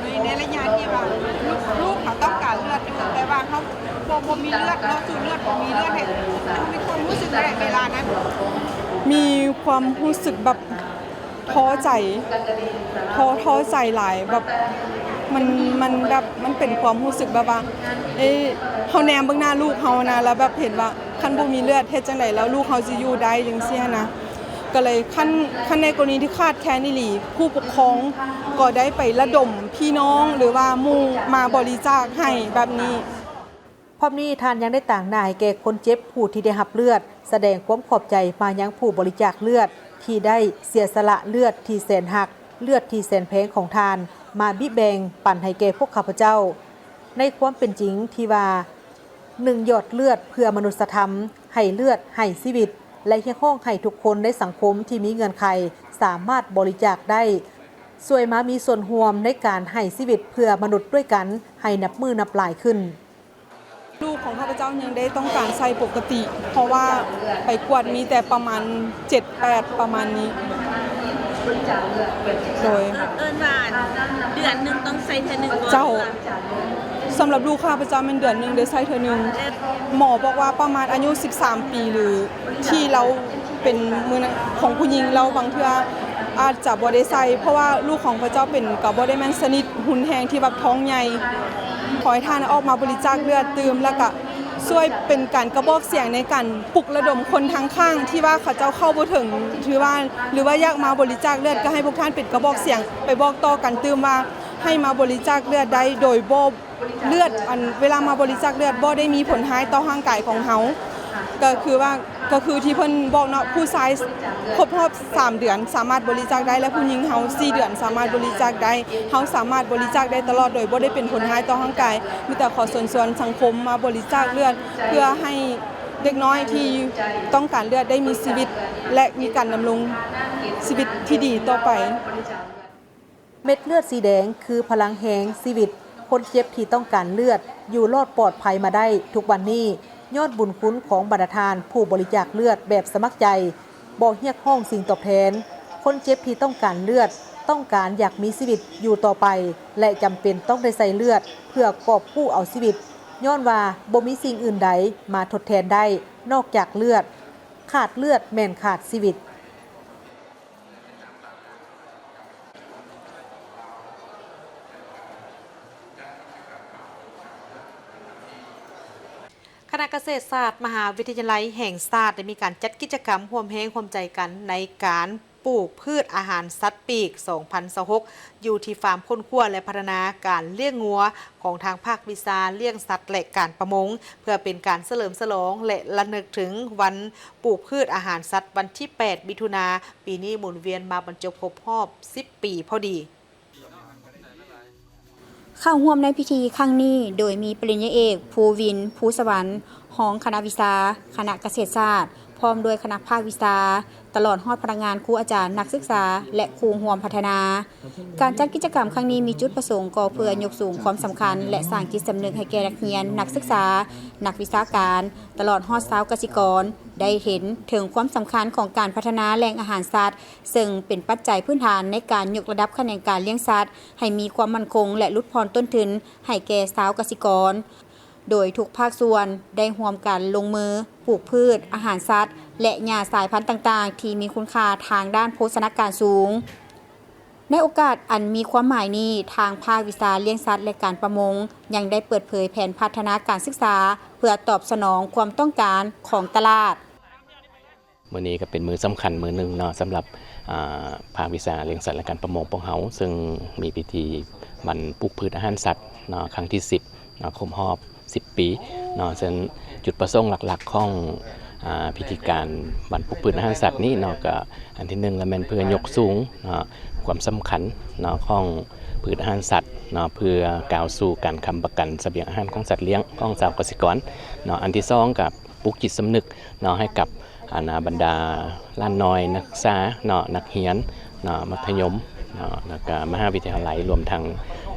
ໃນ ໃນໄລຍະທີ່ວ່າລູກ ລູກເຮົາຕ້ອງການເລືອດຢູ່ ແຕ່ວ່າເຮົາບໍ່ ບໍ່ມີເລືອດເນາະ, ສູດເລືອດບໍ່ມີເລືອດໃຫ້ ເຮົາມີຄວາມຮູ້ສຶກໃດເວລານັ້ນ? ມີຄວາມຮູ້ສຶກແບບທໍ້ໃຈ, ທໍ້ ທໍ້ໃຈຫຼາຍ, ແບບມັນ ມັນແບບ ມັນເປັນຄວາມຮູ້ສຶກແບບວ່າ ເອີ ເຮົາແນມເບິ່ງໜ້າລູກເຮົານະ ແລ້ວແບບເຫັນວ່າ ຄັນບໍ່ມີເລືອດເຮັດຈັ່ງໃດແລ້ວລູກເຮົາຊິຢູ່ໄດ້ ຈັ່ງຊີ້ຫັ້ນນະ. ກໍເລີຍ ຄັນ ຄັນໃນກໍລະນີທີ່ຂາດແຄນອີ່ຫຼີ ຜູ້ປົກຄອງກໍໄດ້ໄປລະດົມພີ່ນ້ອງ ຫຼືວ່າໝູ່ມາບໍລິຈາກໃຫ້ແບບນີ້. ພ້ອມນີ້ທ່ານຍັງໄດ້ຕາງໜ້າໃຫ້ແກ່ຄົນເຈັບຜູ້ທີ່ໄດ້ຮັບເລືອດ, ສະແດງຄວາມຂອບໃຈມາຍັງຜູ້ບໍລິຈາກເລືອດທີ່ໄດ້ເສຍສະຫຼະເລືອດທີ່ແສນຮັກ, ເລືອດທີ່ແສນແພງຂອງທ່ານ ມາບິແບ່ງປັນໃຫ້ແກ່ພວກຂ້າພະເຈົ້າ. ໃນຄວາມເປັນຈິງທີ່ວ່າ ໜຶ່ງ ຢອດເລືອດເພື່ອມະນຸດສະທຳ, ໃຫ້ເລືອດໃຫ້ຊີວິດ ແລະ ຮຽກຮ້ອງໃຫ້ທຸກຄົນໃນສັງຄົມທີ່ມີເງື່ອນໄຂສາມາດບໍລິຈາກໄດ້, ຊ່ວຍມາມີສ່ວນຮ່ວມໃນການໃຫ້ຊີວິດເພື່ອມະນຸດດ້ວຍກັນໃຫ້ນັບມື້ນັບຫຼາຍຂຶ້ນ. ລູກຂອງຂ້າພະເຈົ້າຍັງໄດ້ຕ້ອງການໃຊ້ປົກກະຕິ ເພາະວ່າໄປກວດມີແຕ່ປະມານເຈັດ ແປດ ປະມານນີ້. ໂດຍ ເອີ້ນ ເອີ້ນວ່າເດືອນໜຶ່ງຕ້ອງໃຊ້ເທື່ອໜຶ່ງບໍ່? ເຈົ້າ, ສຳລັບລູກຂ້າພະເຈົ້າແມ່ນເດືອນໜຶ່ງໄດ້ໃຊ້ເທື່ອໜຶ່ງ. ແລະ ໝໍບອກວ່າປະມານອາຍຸສິບສາມປີ ຫຼືທີ່ລາວເປັນມື້ນັ້ນຂອງຜູ້ຍິງ ລາວບາງເທື່ອອາດຈະບໍ່ໄດ້ໃຊ້ ເພາະວ່າລູກຂອງພະເຈົ້າເປັນ ກໍບໍ່ໄດ້ແມ່ນຊະນິດຮຸນແຮງທີ່ແບບທ້ອງໃຫຍ່. ຂໍໃຫ້ທ່ານອອກມາບໍລິຈາກເລືອດຕື່ມ ແລ້ວກະຊ່ວຍເປັນການກະບອກສຽງໃນການປຸກລະດົມຄົນທາງຂ້າງທີ່ວ່າເຂົາເຈົ້າເຂົ້າບໍ່ເຖິງ ຖືວ່າ ຫຼືວ່າຢາກມາບໍລິຈາກເລືອດ ກໍໃຫ້ພວກທ່ານເປັນກະບອກສຽງໄປບອກຕໍ່ກັນຕື່ມວ່າ ໃຫ້ມາບໍລິຈາກເລືອດໄດ້ໂດຍບໍ່ ເລືອດ ອັນ ເວລາມາບໍລິຈາກເລືອດບໍ່ໄດ້ມີຜົນຮ້າຍຕໍ່ຮ່າງກາຍຂອງເຮົາ. ກໍຄືວ່າ ກໍຄືທີ່ເພິ່ນບອກເນາະ ຜູ້ຊາຍຄົບຮອບສາມເດືອນສາມາດບໍລິຈາກໄດ້ ແລະ ຜູ້ຍິງເຮົາສີ່ເດືອນສາມາດບໍລິຈາກໄດ້. ເຮົາສາມາດບໍລິຈາກໄດ້ຕະຫຼອດໂດຍບໍ່ໄດ້ເປັນຜົນຮ້າຍຕໍ່ຮ່າງກາຍ. ມີແຕ່ຂໍເຊີນຊວນສັງຄົມມາບໍລິຈາກເລືອດ ເພື່ອໃຫ້ເດັກນ້ອຍທີ່ຕ້ອງການເລືອດໄດ້ມີຊີວິດ ແລະ ມີການດຳລົງຊີວິດທີ່ດີຕໍ່ໄປ. ເມັດເລືອດສີແດງຄືພະລັງແຮງຊີວິດ. ຄົນເຈັບທີ່ຕ້ອງການເລືອດຢູ່ລອດປອດໄພມາໄດ້ທຸກວັນນີ້ ຍ້ອນບຸນຄຸນຂອງບັນດາທ່ານຜູ້ບໍລິຈາກເລືອດແບບສະໝັກໃຈ, ບໍ່ຮຽກຮ້ອງສິ່ງຕອບແທນ. ຄົນເຈັບທີ່ຕ້ອງການເລືອດ ຕ້ອງການຢາກມີຊີວິດຢູ່ຕໍ່ໄປ ແລະ ຈຳເປັນຕ້ອງໄດ້ໃສ່ເລືອດເພື່ອກອບກູ້ເອົາຊີວິດ, ຍ້ອນວ່າບໍ່ມີສິ່ງອື່ນໃດມາທົດແທນໄດ້ນອກຈາກເລືອດ. ຂາດເລືອດແມ່ນຂາດຊີວິດ. ຄະນະກະເສດສາດ ມະຫາວິທະຍາໄລແຫ່ງຊາດ ໄດ້ມີການຈັດກິດຈະກຳຮ່ວມແຮງຮ່ວມໃຈກັນ ໃນການປູກພືດອາຫານສັດປີກສອງພັນຊາວຫົກ ຢູ່ທີ່ຟາມຄົ້ນຄວ້າ ແລະ ພັດທະນາການລ້ຽງງົວຂອງທາງພາກວິຊາລ້ຽງສັດ ແລະ ການປະມົງ ເພື່ອເປັນການສະເຫຼີມສະຫຼອງ ແລະ ລະນຶກເຖິງວັນປູກພືດອາຫານສັດ ວັນທີແປດ ມິຖຸນາ ປີນີ້ໝູນວຽນມາບັນຈົບຄົບຮອບສິບປີພໍດີ. ເຂົ້າຮ່ວມໃນພິທີຄັ້ງນີ້ ໂດຍມີປະລິນຍາເອກ ພູວິນ ພູສະຫວັນ ຮອງຄະນະວິຊາ ຄະນະກະເສດສາດ ພ້ອມດ້ວຍຄະນະພາກວິຊາ ຕະຫຼອດຮອດພະນັກງານ, ຄູອາຈານ, ນັກສຶກສາ ແລະ ຄູ່ຮ່ວມພັດທະນາ. ການຈັດກິດຈະກຳຄັ້ງນີ້ມີຈຸດປະສົງກໍເພື່ອຍົກສູງຄວາມສຳຄັນ ແລະ ສ້າງຈິດສຳນຶກໃຫ້ແກ່ນັກຮຽນ, ນັກສຶກສາ, ນັກວິຊາການ ຕະຫຼອດຮອດຊາວກະສິກອນ ໄດ້ເຫັນເຖິງຄວາມສຳຄັນຂອງການພັດທະນາແຫຼ່ງອາຫານສັດ, ເຊິ່ງເປັນປັດໄຈພື້ນຖານໃນການຍົກລະດັບຂະແໜງການລ້ຽງສັດໃຫ້ມີຄວາມໝັ້ນຄົງ ແລະ ຫຼຸດຜ່ອນຕົ້ນທຶນໃຫ້ແກ່ຊາວກະສິກອນ, ໂດຍທຸກພາກສ່ວນໄດ້ຮ່ວມກັນລົງມືປູກພືດ, ອາຫານສັດ ແລະ ຫຍ້າສາຍພັນຕ່າງໆ ທີ່ມີຄຸນຄ່າທາງດ້ານໂພຊະນາການສູງ. ໃນໂອກາດອັນມີຄວາມໝາຍນີ້, ທາງພາກວິຊາລ້ຽງສັດ ແລະ ການປະມົງ ຍັງໄດ້ເປີດເຜີຍແຜນພັດທະນາການສຶກສາ ເພື່ອຕອບສະໜອງຄວາມຕ້ອງການຂອງຕະຫຼາດ. ມື້ນີ້ກໍເປັນມື້ສຳຄັນມື້ໜຶ່ງເນາະ ສຳລັບ ອາ ພາກວິຊາລ້ຽງສັດ ແລະ ການປະມົງພວກເຮົາ ເຊິ່ງມີພິທີວັນປູກພືດອາຫານສັດເນາະ ຄັ້ງທີສິບເນາະ ຄົບຮອບສິບປີເນາະ. ເຊິ່ງຈຸດປະສົງຫຼັກໆຂອງ ອ່າ ພິທີການວັນປູກພືດອາຫານສັດນີ້ເນາະ ກໍອັນທີໜຶ່ງລະແມ່ນເພື່ອຍົກສູງເນາະ ຄວາມສຳຄັນເນາະ ຂອງພືດອາຫານສັດເນາະ ເພື່ອກ້າວສູ່ການຄ້ຳປະກັນສະບຽງອາຫານຂອງສັດລ້ຽງຂອງຊາວກະສິກອນເນາະ. ອັນທີສອງກໍ ປຸກຈິດສຳນຶກເນາະ ໃຫ້ກັບ ອັນນາ ບັນດາຫຼານນ້ອຍນັກສຶກສາເນາະ ນັກຮຽນເນາະ ມັດທະຍົມເນາະ ແລ້ວກະມະຫາວິທະຍາໄລ ລວມທັງ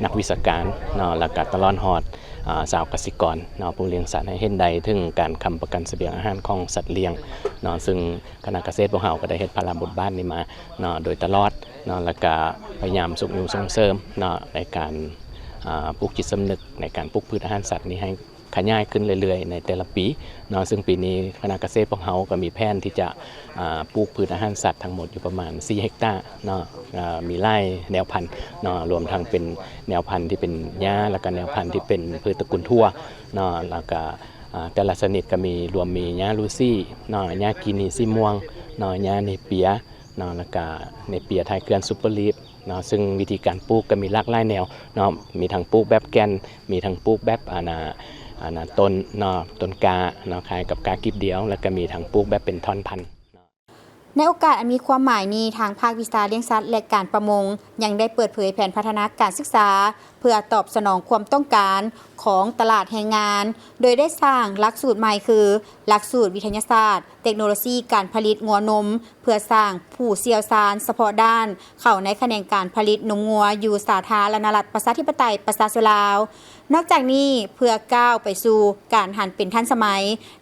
ນັກວິຊາການເນາະ ແລ້ວກະຕະຫຼອດຮອດ ອ່າ ຊາວກະສິກອນເນາະ ຜູ້ລ້ຽງສັດ ໃຫ້ເຫັນໄດ້ເຖິງການຄ້ຳປະກັນສະບຽງອາຫານຂອງສັດລ້ຽງເນາະ. ຊຶ່ງຄະນະກະເສດພວກເຮົາກໍໄດ້ເຮັດພາລະບົດບາດນີ້ມາເນາະ ໂດຍຕະຫຼອດເນາະ ແລ້ວກະພະຍາຍາມຊຸກຍູ້ສົ່ງເສີມເນາະ ໃນການ ອ່າ ປູກຈິດສຳນຶກໃນການປູກພືດອາຫານສັດນີ້ໃຫ້ ຂະຫຍາຍຂຶ້ນເລື້ອຍໆໃນແຕ່ລະປີເນາະ. ຊຶ່ງປີນີ້ຄະນະກະເສດພວກເຮົາກໍມີແຜນທີ່ຈະ ອ່າ ປູກພືດອາຫານສັດທັງໝົດຢູ່ປະມານສີ່ເຮັກຕາເນາະ ອ່າ ມີຫຼາຍແນວພັນເນາະ ລວມທັງເປັນແນວພັນທີ່ເປັນຫຍ້າ ແລ້ວກະແນວພັນທີ່ເປັນພືດຕະກຸນຖົ່ວເນາະ ແລ້ວກະ ອ່າ ແຕ່ລະຊະນິດກໍມີ ລວມມີຫຍ້າລູຊີເນາະ ຫຍ້າກີນີສີມ່ວງເນາະ ຫຍ້າເນເປຍເນາະ ແລ້ວກະເນເປຍທ້າຍເກືອນຊຸບເປີລີບ ເນາະ. ຊຶ່ງວິທີການປູກກໍມີຫຼາກຫຼາຍແນວເນາະ ມີທັງປູກແບບແກ່ນ ມີທັງປູກແບບ ອັນນາ ອັນນາ ຕົ້ນເນາະ ຕົ້ນກ້າເນາະ ຄ້າຍກັບກ້າກີບດຽວ ແລ້ວກໍມີທັງປູກແບບເປັນທ່ອນພັນ. ໃນໂອກາດອັນມີຄວາມໝາຍນີ້ ທາງພາກວິຊາລ້ຽງສັດ ແລະ ການປະມົງ ຍັງໄດ້ເປີດເຜີຍແຜນພັດທະນາການສຶກສາ ເພື່ອຕອບສະໜອງຄວາມຕ້ອງການຂອງຕະຫຼາດແຮງງານ ໂດຍໄດ້ສ້າງຫຼັກສູດໃໝ່ຄື ຫຼັກສູດວິທະຍາສາດ ເຕັກໂນໂລຊີການຜະລິດງົວນົມ ເພື່ອສ້າງຜູ້ຊ່ຽວຊານສະເພາະດ້ານເຂົ້າໃນຂະແໜງການຜະລິດນົມງົວຢູ່ສາທາລະນະລັດ ປະຊາທິປະໄຕ ປະຊາຊົນລາວ. ນອກຈາກນີ້ ເພື່ອກ້າວໄປສູ່ການຫັນເປັນທັນສະໄໝ,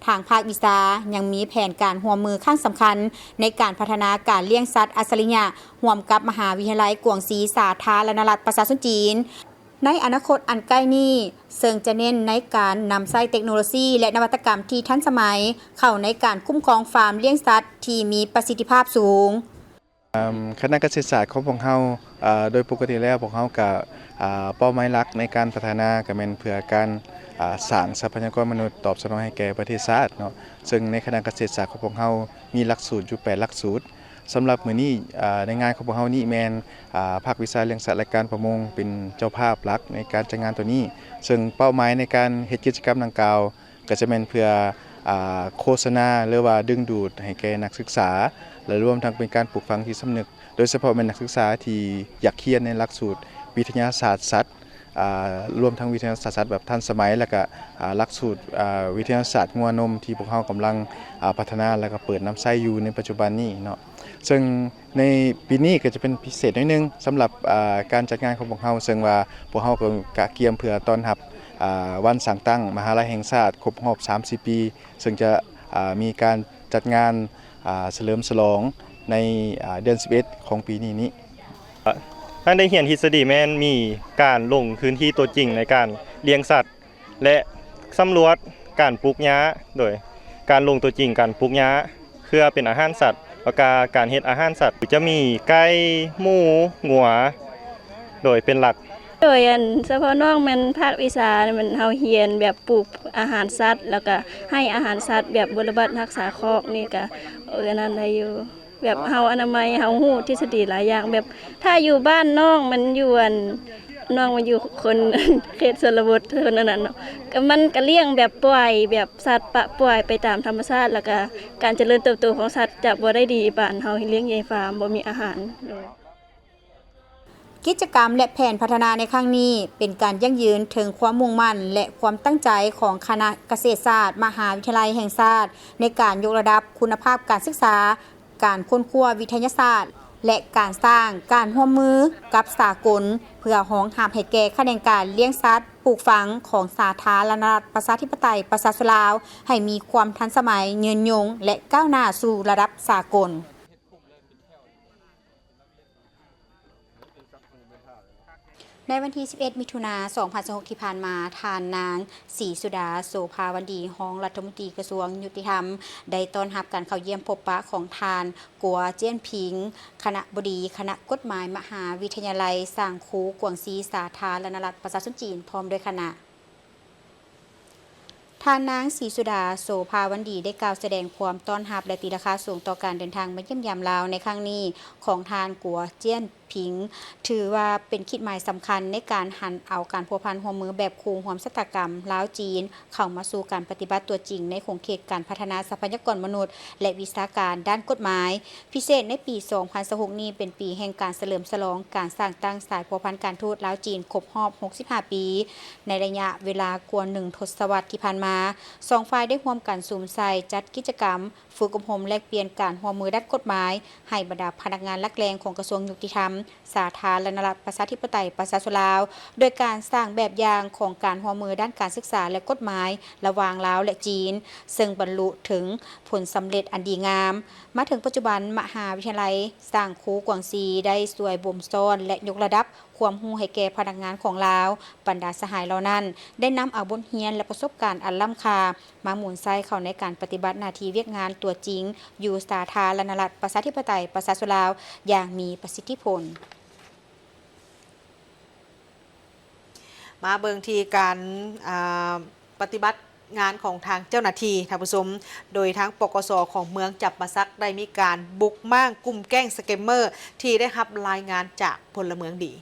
ທາງພາກວິຊາຍັງມີແຜນການຮ່ວມມືຄັ້ງສຳຄັນ ໃນການພັດທະນາການລ້ຽງສັດອັດສະລິຍະ ຮ່ວມກັບມະຫາວິທະຍາໄລກວາງຊີ ສາທາລະນະລັດ ປະຊາຊົນຈີນ ໃນອະນາຄົດອັນໃກ້ນີ້, ເຊິ່ງຈະເນັ້ນໃນການນຳໃຊ້ເຕັກໂນໂລຊີ ແລະ ນະວັດຕະກຳທີ່ທັນສະໄໝ ເຂົ້າໃນການຄຸ້ມຄອງຟາມລ້ຽງສັດທີ່ມີປະສິດທິພາບສູງ. ເອີ່ມ ຄະນະກະເສດສາດຂອງພວກເຮົາ ເອີ່ ໂດຍປົກກະຕິແລ້ວພວກເຮົາກະ ເປົ້າໝາຍຫຼັກໃນການພັດທະນາກະແມ່ນເພື່ອການ ເອີ່ ສ້າງຊັບພະຍາກອນມະນຸດຕອບສະໜອງໃຫ້ແກ່ປະເທດຊາດເນາະ. ເຊິ່ງໃນຄະນະກະເສດສາດຂອງພວກເຮົາມີຫຼັກສູດຢູ່ແປດຫຼັກສູດ. ສຳລັບມື້ນີ້ ເອີ່ ໃນງານຂອງພວກເຮົານີ້ແມ່ນ ອ່າ ພາກວິຊາລ້ຽງສັດ ແລະ ການປະມົງເປັນເຈົ້າພາບຫຼັກໃນການຈັດງານໂຕນີ້, ເຊິ່ງເປົ້າໝາຍໃນການເຮັດກິດຈະກຳດັ່ງກ່າວ ກໍຈະແມ່ນເພື່ອ ອ່າ ໂຄສະນາ ຫຼືວ່າດຶງດູດໃຫ້ແກ່ນັກສຶກສາ ແລະ ລວມທັງເປັນການປູກຝັງຈິດສຳນຶກ ໂດຍສະເພາະແມ່ນນັກສຶກສາທີ່ຢາກຮຽນໃນຫຼັກສູດວິທະຍາສາດສັດ ອ່າ ລວມທັງວິທະຍາສາດສັດແບບທັນສະໄໝ ແລ້ວກະ ອ່າ ຫຼັກສູດ ອ່າ ວິທະຍາສາດງົວນົມທີ່ພວກເຮົາກຳລັງ ອ່າ ພັດທະນາ ແລ້ວກະເປີດນຳໃຊ້ຢູ່ໃນປັດຈຸບັນນີ້ເນາະ. ເຊິ່ງ ໃນປີນີ້ກໍຈະເປັນພິເສດໜ້ອຍໜຶ່ງສຳລັບ ອ່າ ການຈັດງານຂອງພວກເຮົາ, ເຊິ່ງວ່າພວກເຮົາກໍກະກຽມເພື່ອຕ້ອນຮັບ ອ່າ ວັນສ້າງຕັ້ງມະຫາໄລແຫ່ງຊາດຄົບຮອບສາມສິບປີ, ເຊິ່ງຈະ ອ່າ ມີການຈັດງານ ອ່າ ສະເຫຼີມສະຫຼອງໃນ ອ່າ ເດືອນສິບເອັດຂອງປີນີ້ນີ້. ທ່ານໄດ້ຮຽນທິດສະດີແມ່ນມີການລົງພື້ນທີ່ຕົວຈິງໃນການລ້ຽງສັດ ແລະ ສຳຫຼວດການປູກຫຍ້າ ໂດຍການລົງຕົວຈິງການປູກຫຍ້າເພື່ອເປັນອາຫານສັດ ແລ້ວກະການເຮັດອາຫານສັດ ຈະມີໄກ່, ໝູ, ງົວ ໂດຍເປັນຫຼັກ. ໂດຍ ອັນ ສະເພາະນ້ອງແມ່ນພາກວິຊາ ແມ່ນເຮົາຮຽນແບບປູກອາຫານສັດ ແລ້ວກະໃຫ້ອາຫານສັດແບບບົວລະບັດຮັກສາຄອກນີ້ກະ ເອີ ອັນນັ້ນໄດ້ຢູ່. ແບບເຮົາອະນາໄມ ເຮົາຮູ້ທິດສະດີຫຼາຍຢ່າງ ແບບຖ້າຢູ່ບ້ານນ້ອງມັນຢູ່ ອັນ ນ້ອງມັນຢູ່ຄົນເຂດຊົນນະບົດ ຄົນອັນນັ້ນເນາະ ກໍມັນກໍລ້ຽງແບບປ່ອຍ ແບບສັດປະປ່ອຍໄປຕາມທຳມະຊາດ ແລ້ວກໍການຈະເລີນເຕີບໂຕຂອງສັດຈະບໍ່ໄດ້ດີປານເຮົາລ້ຽງໃນຟາມ ບໍ່ມີອາຫານ. ໂດຍ ກິດຈະກຳ ແລະ ແຜນພັດທະນາໃນຄັ້ງນີ້ ເປັນການຢັ້ງຢືນເຖິງຄວາມມຸ່ງໝັ້ນ ແລະ ຄວາມຕັ້ງໃຈຂອງຄະນະກະເສດສາດ ມະຫາວິທະຍາໄລແຫ່ງຊາດ ໃນການຍົກລະດັບຄຸນນະພາບການສຶກສາ, ການຄົ້ນຄວ້າວິທະຍາສາດ ແລະ ການສ້າງການຮ່ວມມືກັບສາກົນ ເພື່ອຮອງຮັບໃຫ້ແກ່ຂະແໜງການລ້ຽງສັດປູກຝັງຂອງສາທາລະນະລັດ ປະຊາທິປະໄຕ ປະຊາຊົນລາວ ໃຫ້ມີຄວາມທັນສະໄໝ, ຍືນຍົງ ແລະ ກ້າວໜ້າສູ່ລະດັບສາກົນ. ໃນວັນທີສິບເອັດ ມິຖຸນາ ສອງພັນຊາວຫົກ ທີ່ຜ່ານມາ, ທ່ານນາງ ສີສຸດາ ໂສພາວັນດີ ຮອງລັດຖະມົນຕີກະຊວງຍຸຕິທຳ ໄດ້ຕ້ອນຮັບການເຂົ້າຢ້ຽມພົບປະຂອງທ່ານ ກົວ ຈຽນພິງ ຄະນະບໍດີຄະນະກົດໝາຍມະຫາວິທະຍາໄລຊາງຄູ ກວາງຊີ ສາທາລະນະລັດ ປະຊາຊົນຈີນ ພ້ອມດ້ວຍຄະນະ. ທ່ານນາງ ສີສຸດາ ໂສພາວັນດີ ໄດ້ກ່າວສະແດງຄວາມຕ້ອນຮັບ ແລະ ຕີລາຄາສູງຕໍ່ການເດີນທາງມາຢ້ຽມຢາມລາວໃນຄັ້ງນີ້ຂອງທ່ານ ກົວ ຈຽນ ພິງ ຖືວ່າເປັນຂີດໝາຍສຳຄັນໃນການຫັນເອົາການພົວພັນຮ່ວມມືແບບຄູ່ຮ່ວມຊະຕາກຳລາວ-ຈີນ ເຂົ້າມາສູ່ການປະຕິບັດຕົວຈິງໃນຂົງເຂດການພັດທະນາຊັບພະຍາກອນມະນຸດ ແລະ ວິຊາການດ້ານກົດໝາຍ. ພິເສດໃນປີສອງພັນຊາວຫົກນີ້ເປັນປີແຫ່ງການສະເຫຼີມສະຫຼອງການສ້າງຕັ້ງສາຍພົວພັນການທູດລາວ-ຈີນຄົບຮອບຫົກສິບຫ້າປີ. ໃນໄລຍະເວລາກວ່າໜຶ່ງທົດສະວັດທີ່ຜ່ານມາ, ສອງຝ່າຍໄດ້ຮ່ວມກັນສຸມໃສ່ຈັດກິດຈະກຳ ຝຶກອົບຮົມແລກປ່ຽນການຮ່ວມມືດ້ານກົດໝາຍ ໃຫ້ບັນດາພະນັກງານຫຼັກແຫຼ່ງຂອງກະຊວງຍຸຕິທຳ ສາທາລະນະລັດ ປະຊາທິປະໄຕ ປະຊາຊົນລາວ, ໂດຍການສ້າງແບບຢ່າງຂອງການຮ່ວມມືດ້ານການສຶກສາ ແລະ ກົດໝາຍລະຫວ່າງລາວ ແລະ ຈີນ, ເຊິ່ງບັນລຸເຖິງຜົນສຳເລັດອັນດີງາມ. ມາເຖິງປັດຈຸບັນ, ມະຫາວິທະຍາໄລຊາງຄູກວາງຊີໄດ້ຊ່ວຍບົ່ມຊ້ອນ ແລະ ຍົກລະດັບຄວາມຮູ້ໃຫ້ແກ່ພະນັກງານຂອງລາວ. ບັນດາສະຫາຍເຫຼົ່ານັ້ນໄດ້ນຳເອົາບົດຮຽນ ແລະ ປະສົບການອັນລ້ຳຄ່າ ມາໝູນໃຊ້ເຂົ້າໃນການປະຕິບັດໜ້າທີ່ວຽກງານຕົວຈິງ ຢູ່ສາທາລະນະລັດ ປະຊາທິປະໄຕ ປະຊາຊົນລາວ ຢ່າງມີປະສິດທິຜົນ. ມາເບິ່ງທີ່ການ ອ່າ ປະຕິບັດງານຂອງທາງເຈົ້າໜ້າທີ່, ທ່ານຜູ້ຊົມ, ໂດຍທາງ ປກສ ຂອງເມືອງຈຳປາສັກ ໄດ້ມີການບຸກມ້າງກຸ່ມແກ້ງສະແກມເມີ ທີ່ໄດ້ຮັບລາຍງານຈາກພົນລະເມືອງດີ.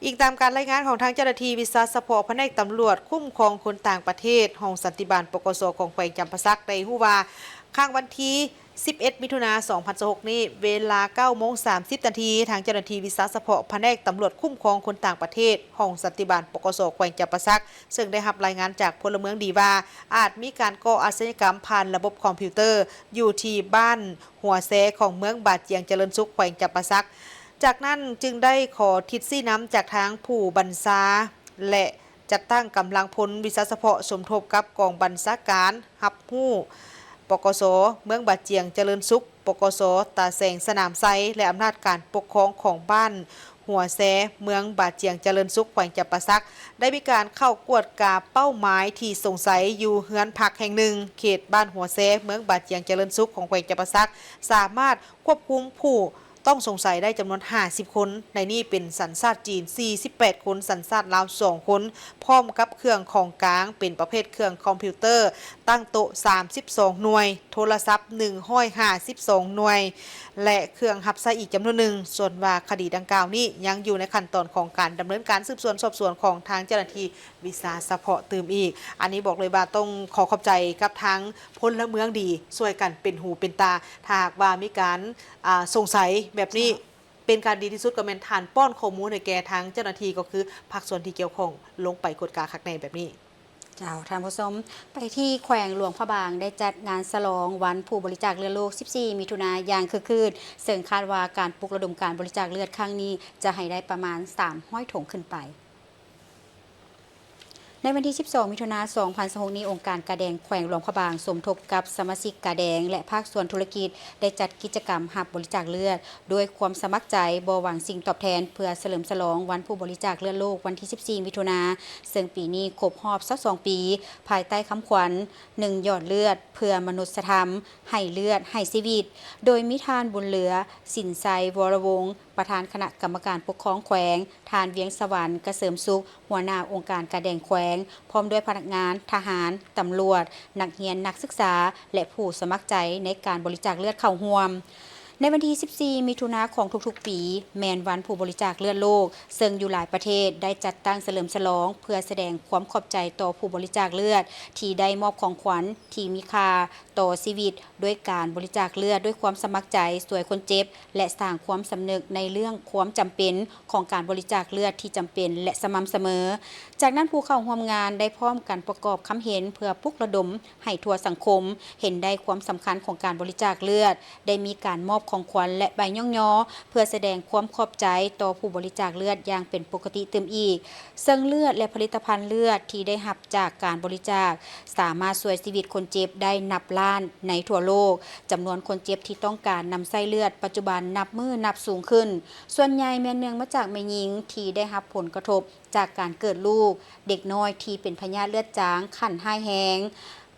ອີງຕາມການລາຍງານຂອງທາງເຈົ້າໜ້າທີ່ວິຊາສະເພາະພະແນກຕຳຫຼວດຄຸ້ມຄອງຄົນຕ່າງປະເທດ ຫ້ອງສັນຕິບານ ປກສ ຂອງແຂວງຈຳປາສັກ ໄດ້ຮູ້ວ່າ ຄ່ຳວັນທີສິບເອັດ ມິຖຸນາ ສອງພັນຊາວຫົກນີ້ ເວລາເກົ້າໂມງສາມສິບນາທີ, ທາງເຈົ້າໜ້າທີ່ວິຊາສະເພາະພະແນກຕຳຫຼວດຄຸ້ມຄອງຄົນຕ່າງປະເທດ ຫ້ອງສັນຕິບານ ປກສ ແຂວງຈຳປາສັກ ເຊິ່ງໄດ້ຮັບລາຍງານຈາກພົນລະເມືອງດີວ່າ ອາດມີການກໍ່ອາຊະຍາກຳຜ່ານລະບົບຄອມພິວເຕີ ຢູ່ທີ່ບ້ານຫົວແຊ ຂອງເມືອງບາຈຽງຈະເລີນສຸກ ແຂວງຈຳປາສັກ. ຈາກນັ້ນຈຶ່ງໄດ້ຂໍທິດຊີ້ນຳຈາກທາງຜູ້ບັນຊາ ແລະ ຈັດຕັ້ງກຳລັງພົນວິຊາສະເພາະສົມທົບກັບກອງບັນຊາການຮັບຮູ້ ປກສ ເມືອງບາຈຽງຈະເລີນສຸກ, ປກສ ຕາແສງສະໜາມໄຊ ແລະ ອຳນາດການປົກຄອງຂອງບ້ານຫົວແຊ ເມືອງບາຈຽງຈະເລີນສຸກ ແຂວງຈຳປາສັກ ໄດ້ມີການເຂົ້າກວດກາເປົ້າໝາຍທີ່ສົງໄສຢູ່ເຮືອນພັກແຫ່ງໜຶ່ງ ເຂດບ້ານຫົວແຊ ເມືອງບາຈຽງຈະເລີນສຸກ ຂອງແຂວງຈຳປາສັກ ສາມາດຄວບຄຸມຜູ້ ຕ້ອງສົງໄສໄດ້ຈຳນວນຫ້າສິບຄົນ, ໃນນີ້ເປັນສັນຊາດຈີນສີ່ສິບແປດຄົນ, ສັນຊາດລາວສອງຄົນ, ພ້ອມກັບເຄື່ອງຂອງກາງເປັນປະເພດເຄື່ອງຄອມພິວເຕີ, ຕັ້ງໂຕະສາມສິບສອງໜ່ວຍ, ໂທລະສັບໜຶ່ງຮ້ອຍຫ້າສິບສອງໜ່ວຍ ແລະ ເຄື່ອງຮັບໃຊ້ອີກຈຳນວນໜຶ່ງ. ສ່ວນວ່າຄະດີດັ່ງກ່າວນີ້ຍັງຢູ່ໃນຂັ້ນຕອນຂອງການດຳເນີນການສືບສວນສອບສວນຂອງທາງເຈົ້າໜ້າທີ່ ວິຊາສະເພາະຕື່ມອີກ. ອັນນີ້ບອກເລີຍວ່າຕ້ອງຂໍຂອບໃຈກັບທາງພົນລະເມືອງດີ ຊ່ວຍກັນເປັນຫູເປັນຕາ. ຖ້າຫາກວ່າມີການ ອ່າ ສົງໄສແບບນີ້ ເຈົ້າ ເປັນການດີທີ່ສຸດກໍແມ່ນທ່ານປ້ອນຂໍ້ມູນໃຫ້ແກ່ທາງເຈົ້າໜ້າທີ່ ກໍຄືພາກສ່ວນທີ່ກ່ຽວຂ້ອງ ລົງໄປກວດກາຄັກແນ່ແບບນີ້. ເຈົ້າ ທ່ານຜູ້ຊົມ, ໄປທີ່ແຂວງຫຼວງພະບາງ ໄດ້ຈັດງານສະຫຼອງວັນຜູ້ບໍລິຈາກເລືອດໂລກ ສິບສີ່ ມິຖຸນາ ຢ່າງຄຶກຄື້ນ, ເຊິ່ງຄາດວ່າການປຸກລະດົມການບໍລິຈາກເລືອດຄັ້ງນີ້ ຈະໃຫ້ໄດ້ປະມານສາມຮ້ອຍຖົງຂຶ້ນໄປ. ໃນວັນທີສິບສອງ ມິຖຸນາ ສອງພັນຊາວຫົກນີ້, ອົງການກາແດງແຂວງຫຼວງພະບາງ ສົມທົບກັບສະມາຊິກກາແດງ ແລະ ພາກສ່ວນທຸລະກິດ ໄດ້ຈັດກິດຈະກຳຮັບບໍລິຈາກເລືອດ ດ້ວຍຄວາມສະໝັກໃຈ ບໍ່ຫວັງສິ່ງຕອບແທນ ເພື່ອສະເຫຼີມສະຫຼອງວັນຜູ້ບໍລິຈາກເລືອດໂລກ ວັນທີສິບສີ່ ມິຖຸນາ, ເຊິ່ງປີນີ້ຄົບຮອບຊາວສອງປີ, ພາຍໃຕ້ຄຳຂວັນ ໜຶ່ງ ຫຍອດເລືອດເພື່ອມະນຸດສະທຳ, ໃຫ້ເລືອດ ໃຫ້ຊີວິດ, ໂດຍມີທ່ານ ບຸນເຫຼືອ ສິນໄຊ ວໍລະວົງ ປະທານຄະນະກຳມະການປົກຄອງແຂວງ, ທ່ານ ວຽງສະຫວັນ ກະເສີມສຸກ ຫົວໜ້າອົງການກາແດງແຂວງ, ພ້ອມດ້ວຍພະນັກງານ, ທະຫານ, ຕຳຫຼວດ, ນັກຮຽນ, ນັກສຶກສາ ແລະ ຜູ້ສະໝັກໃຈໃນການບໍລິຈາກເລືອດເຂົ້າຮ່ວມ. ໃນວັນທີສິບສີ່ ມິຖຸນາຂອງທຸກໆປີ ແມ່ນວັນຜູ້ບໍລິຈາກເລືອດໂລກ, ເຊິ່ງຢູ່ຫຼາຍປະເທດໄດ້ຈັດຕັ້ງສະເຫຼີມສະຫຼອງ ເພື່ອສະແດງຄວາມຂອບໃຈຕໍ່ຜູ້ບໍລິຈາກເລືອດ ທີ່ໄດ້ມອບຂອງຂວັນທີ່ມີຄ່າຕໍ່ຊີວິດ ດ້ວຍການບໍລິຈາກເລືອດດ້ວຍຄວາມສະໝັກໃຈ ຊ່ວຍຄົນເຈັບ ແລະ ສ້າງຄວາມສຳນຶກໃນເລື່ອງຄວາມຈຳເປັນຂອງການບໍລິຈາກເລືອດທີ່ຈຳເປັນ ແລະ ສະໝ່ຳສະເໝີ. ຈາກນັ້ນ, ຜູ້ເຂົ້າຮ່ວມງານໄດ້ພ້ອມກັນປະກອບຄຳເຫັນເພື່ອປຸກລະດົມໃຫ້ທົ່ວສັງຄົມເຫັນໄດ້ຄວາມສຳຄັນຂອງການບໍລິຈາກເລືອດ, ໄດ້ມີການມອບຂອງຂວັນ ແລະ ໃບຍ້ອງຍໍ ເພື່ອສະແດງຄວາມຂອບໃຈຕໍ່ຜູ້ບໍລິຈາກເລືອດຢ່າງເປັນປົກກະຕິຕື່ມອີກ. ເຊິ່ງເລືອດ ແລະ ຜະລິດຕະພັນເລືອດທີ່ໄດ້ຮັບຈາກການບໍລິຈາກ ສາມາດຊ່ວຍຊີວິດຄົນເຈັບໄດ້ນັບລ້ານໃນທົ່ວໂລກ. ຈຳນວນຄົນເຈັບທີ່ຕ້ອງການນຳໃຊ້ເລືອດປັດຈຸບັນນັບມື້ນັບສູງຂຶ້ນ. ສ່ວນໃຫຍ່ແມ່ນເນື່ອງມາຈາກແມ່ຍິງທີ່ໄດ້ຮັບຜົນກະທົບຈາກການເກີດລູກ, ເດັກນ້ອຍທີ່ເປັນພະຍາດເລືອດຈາງຂັ້ນຮ້າຍແຮງ,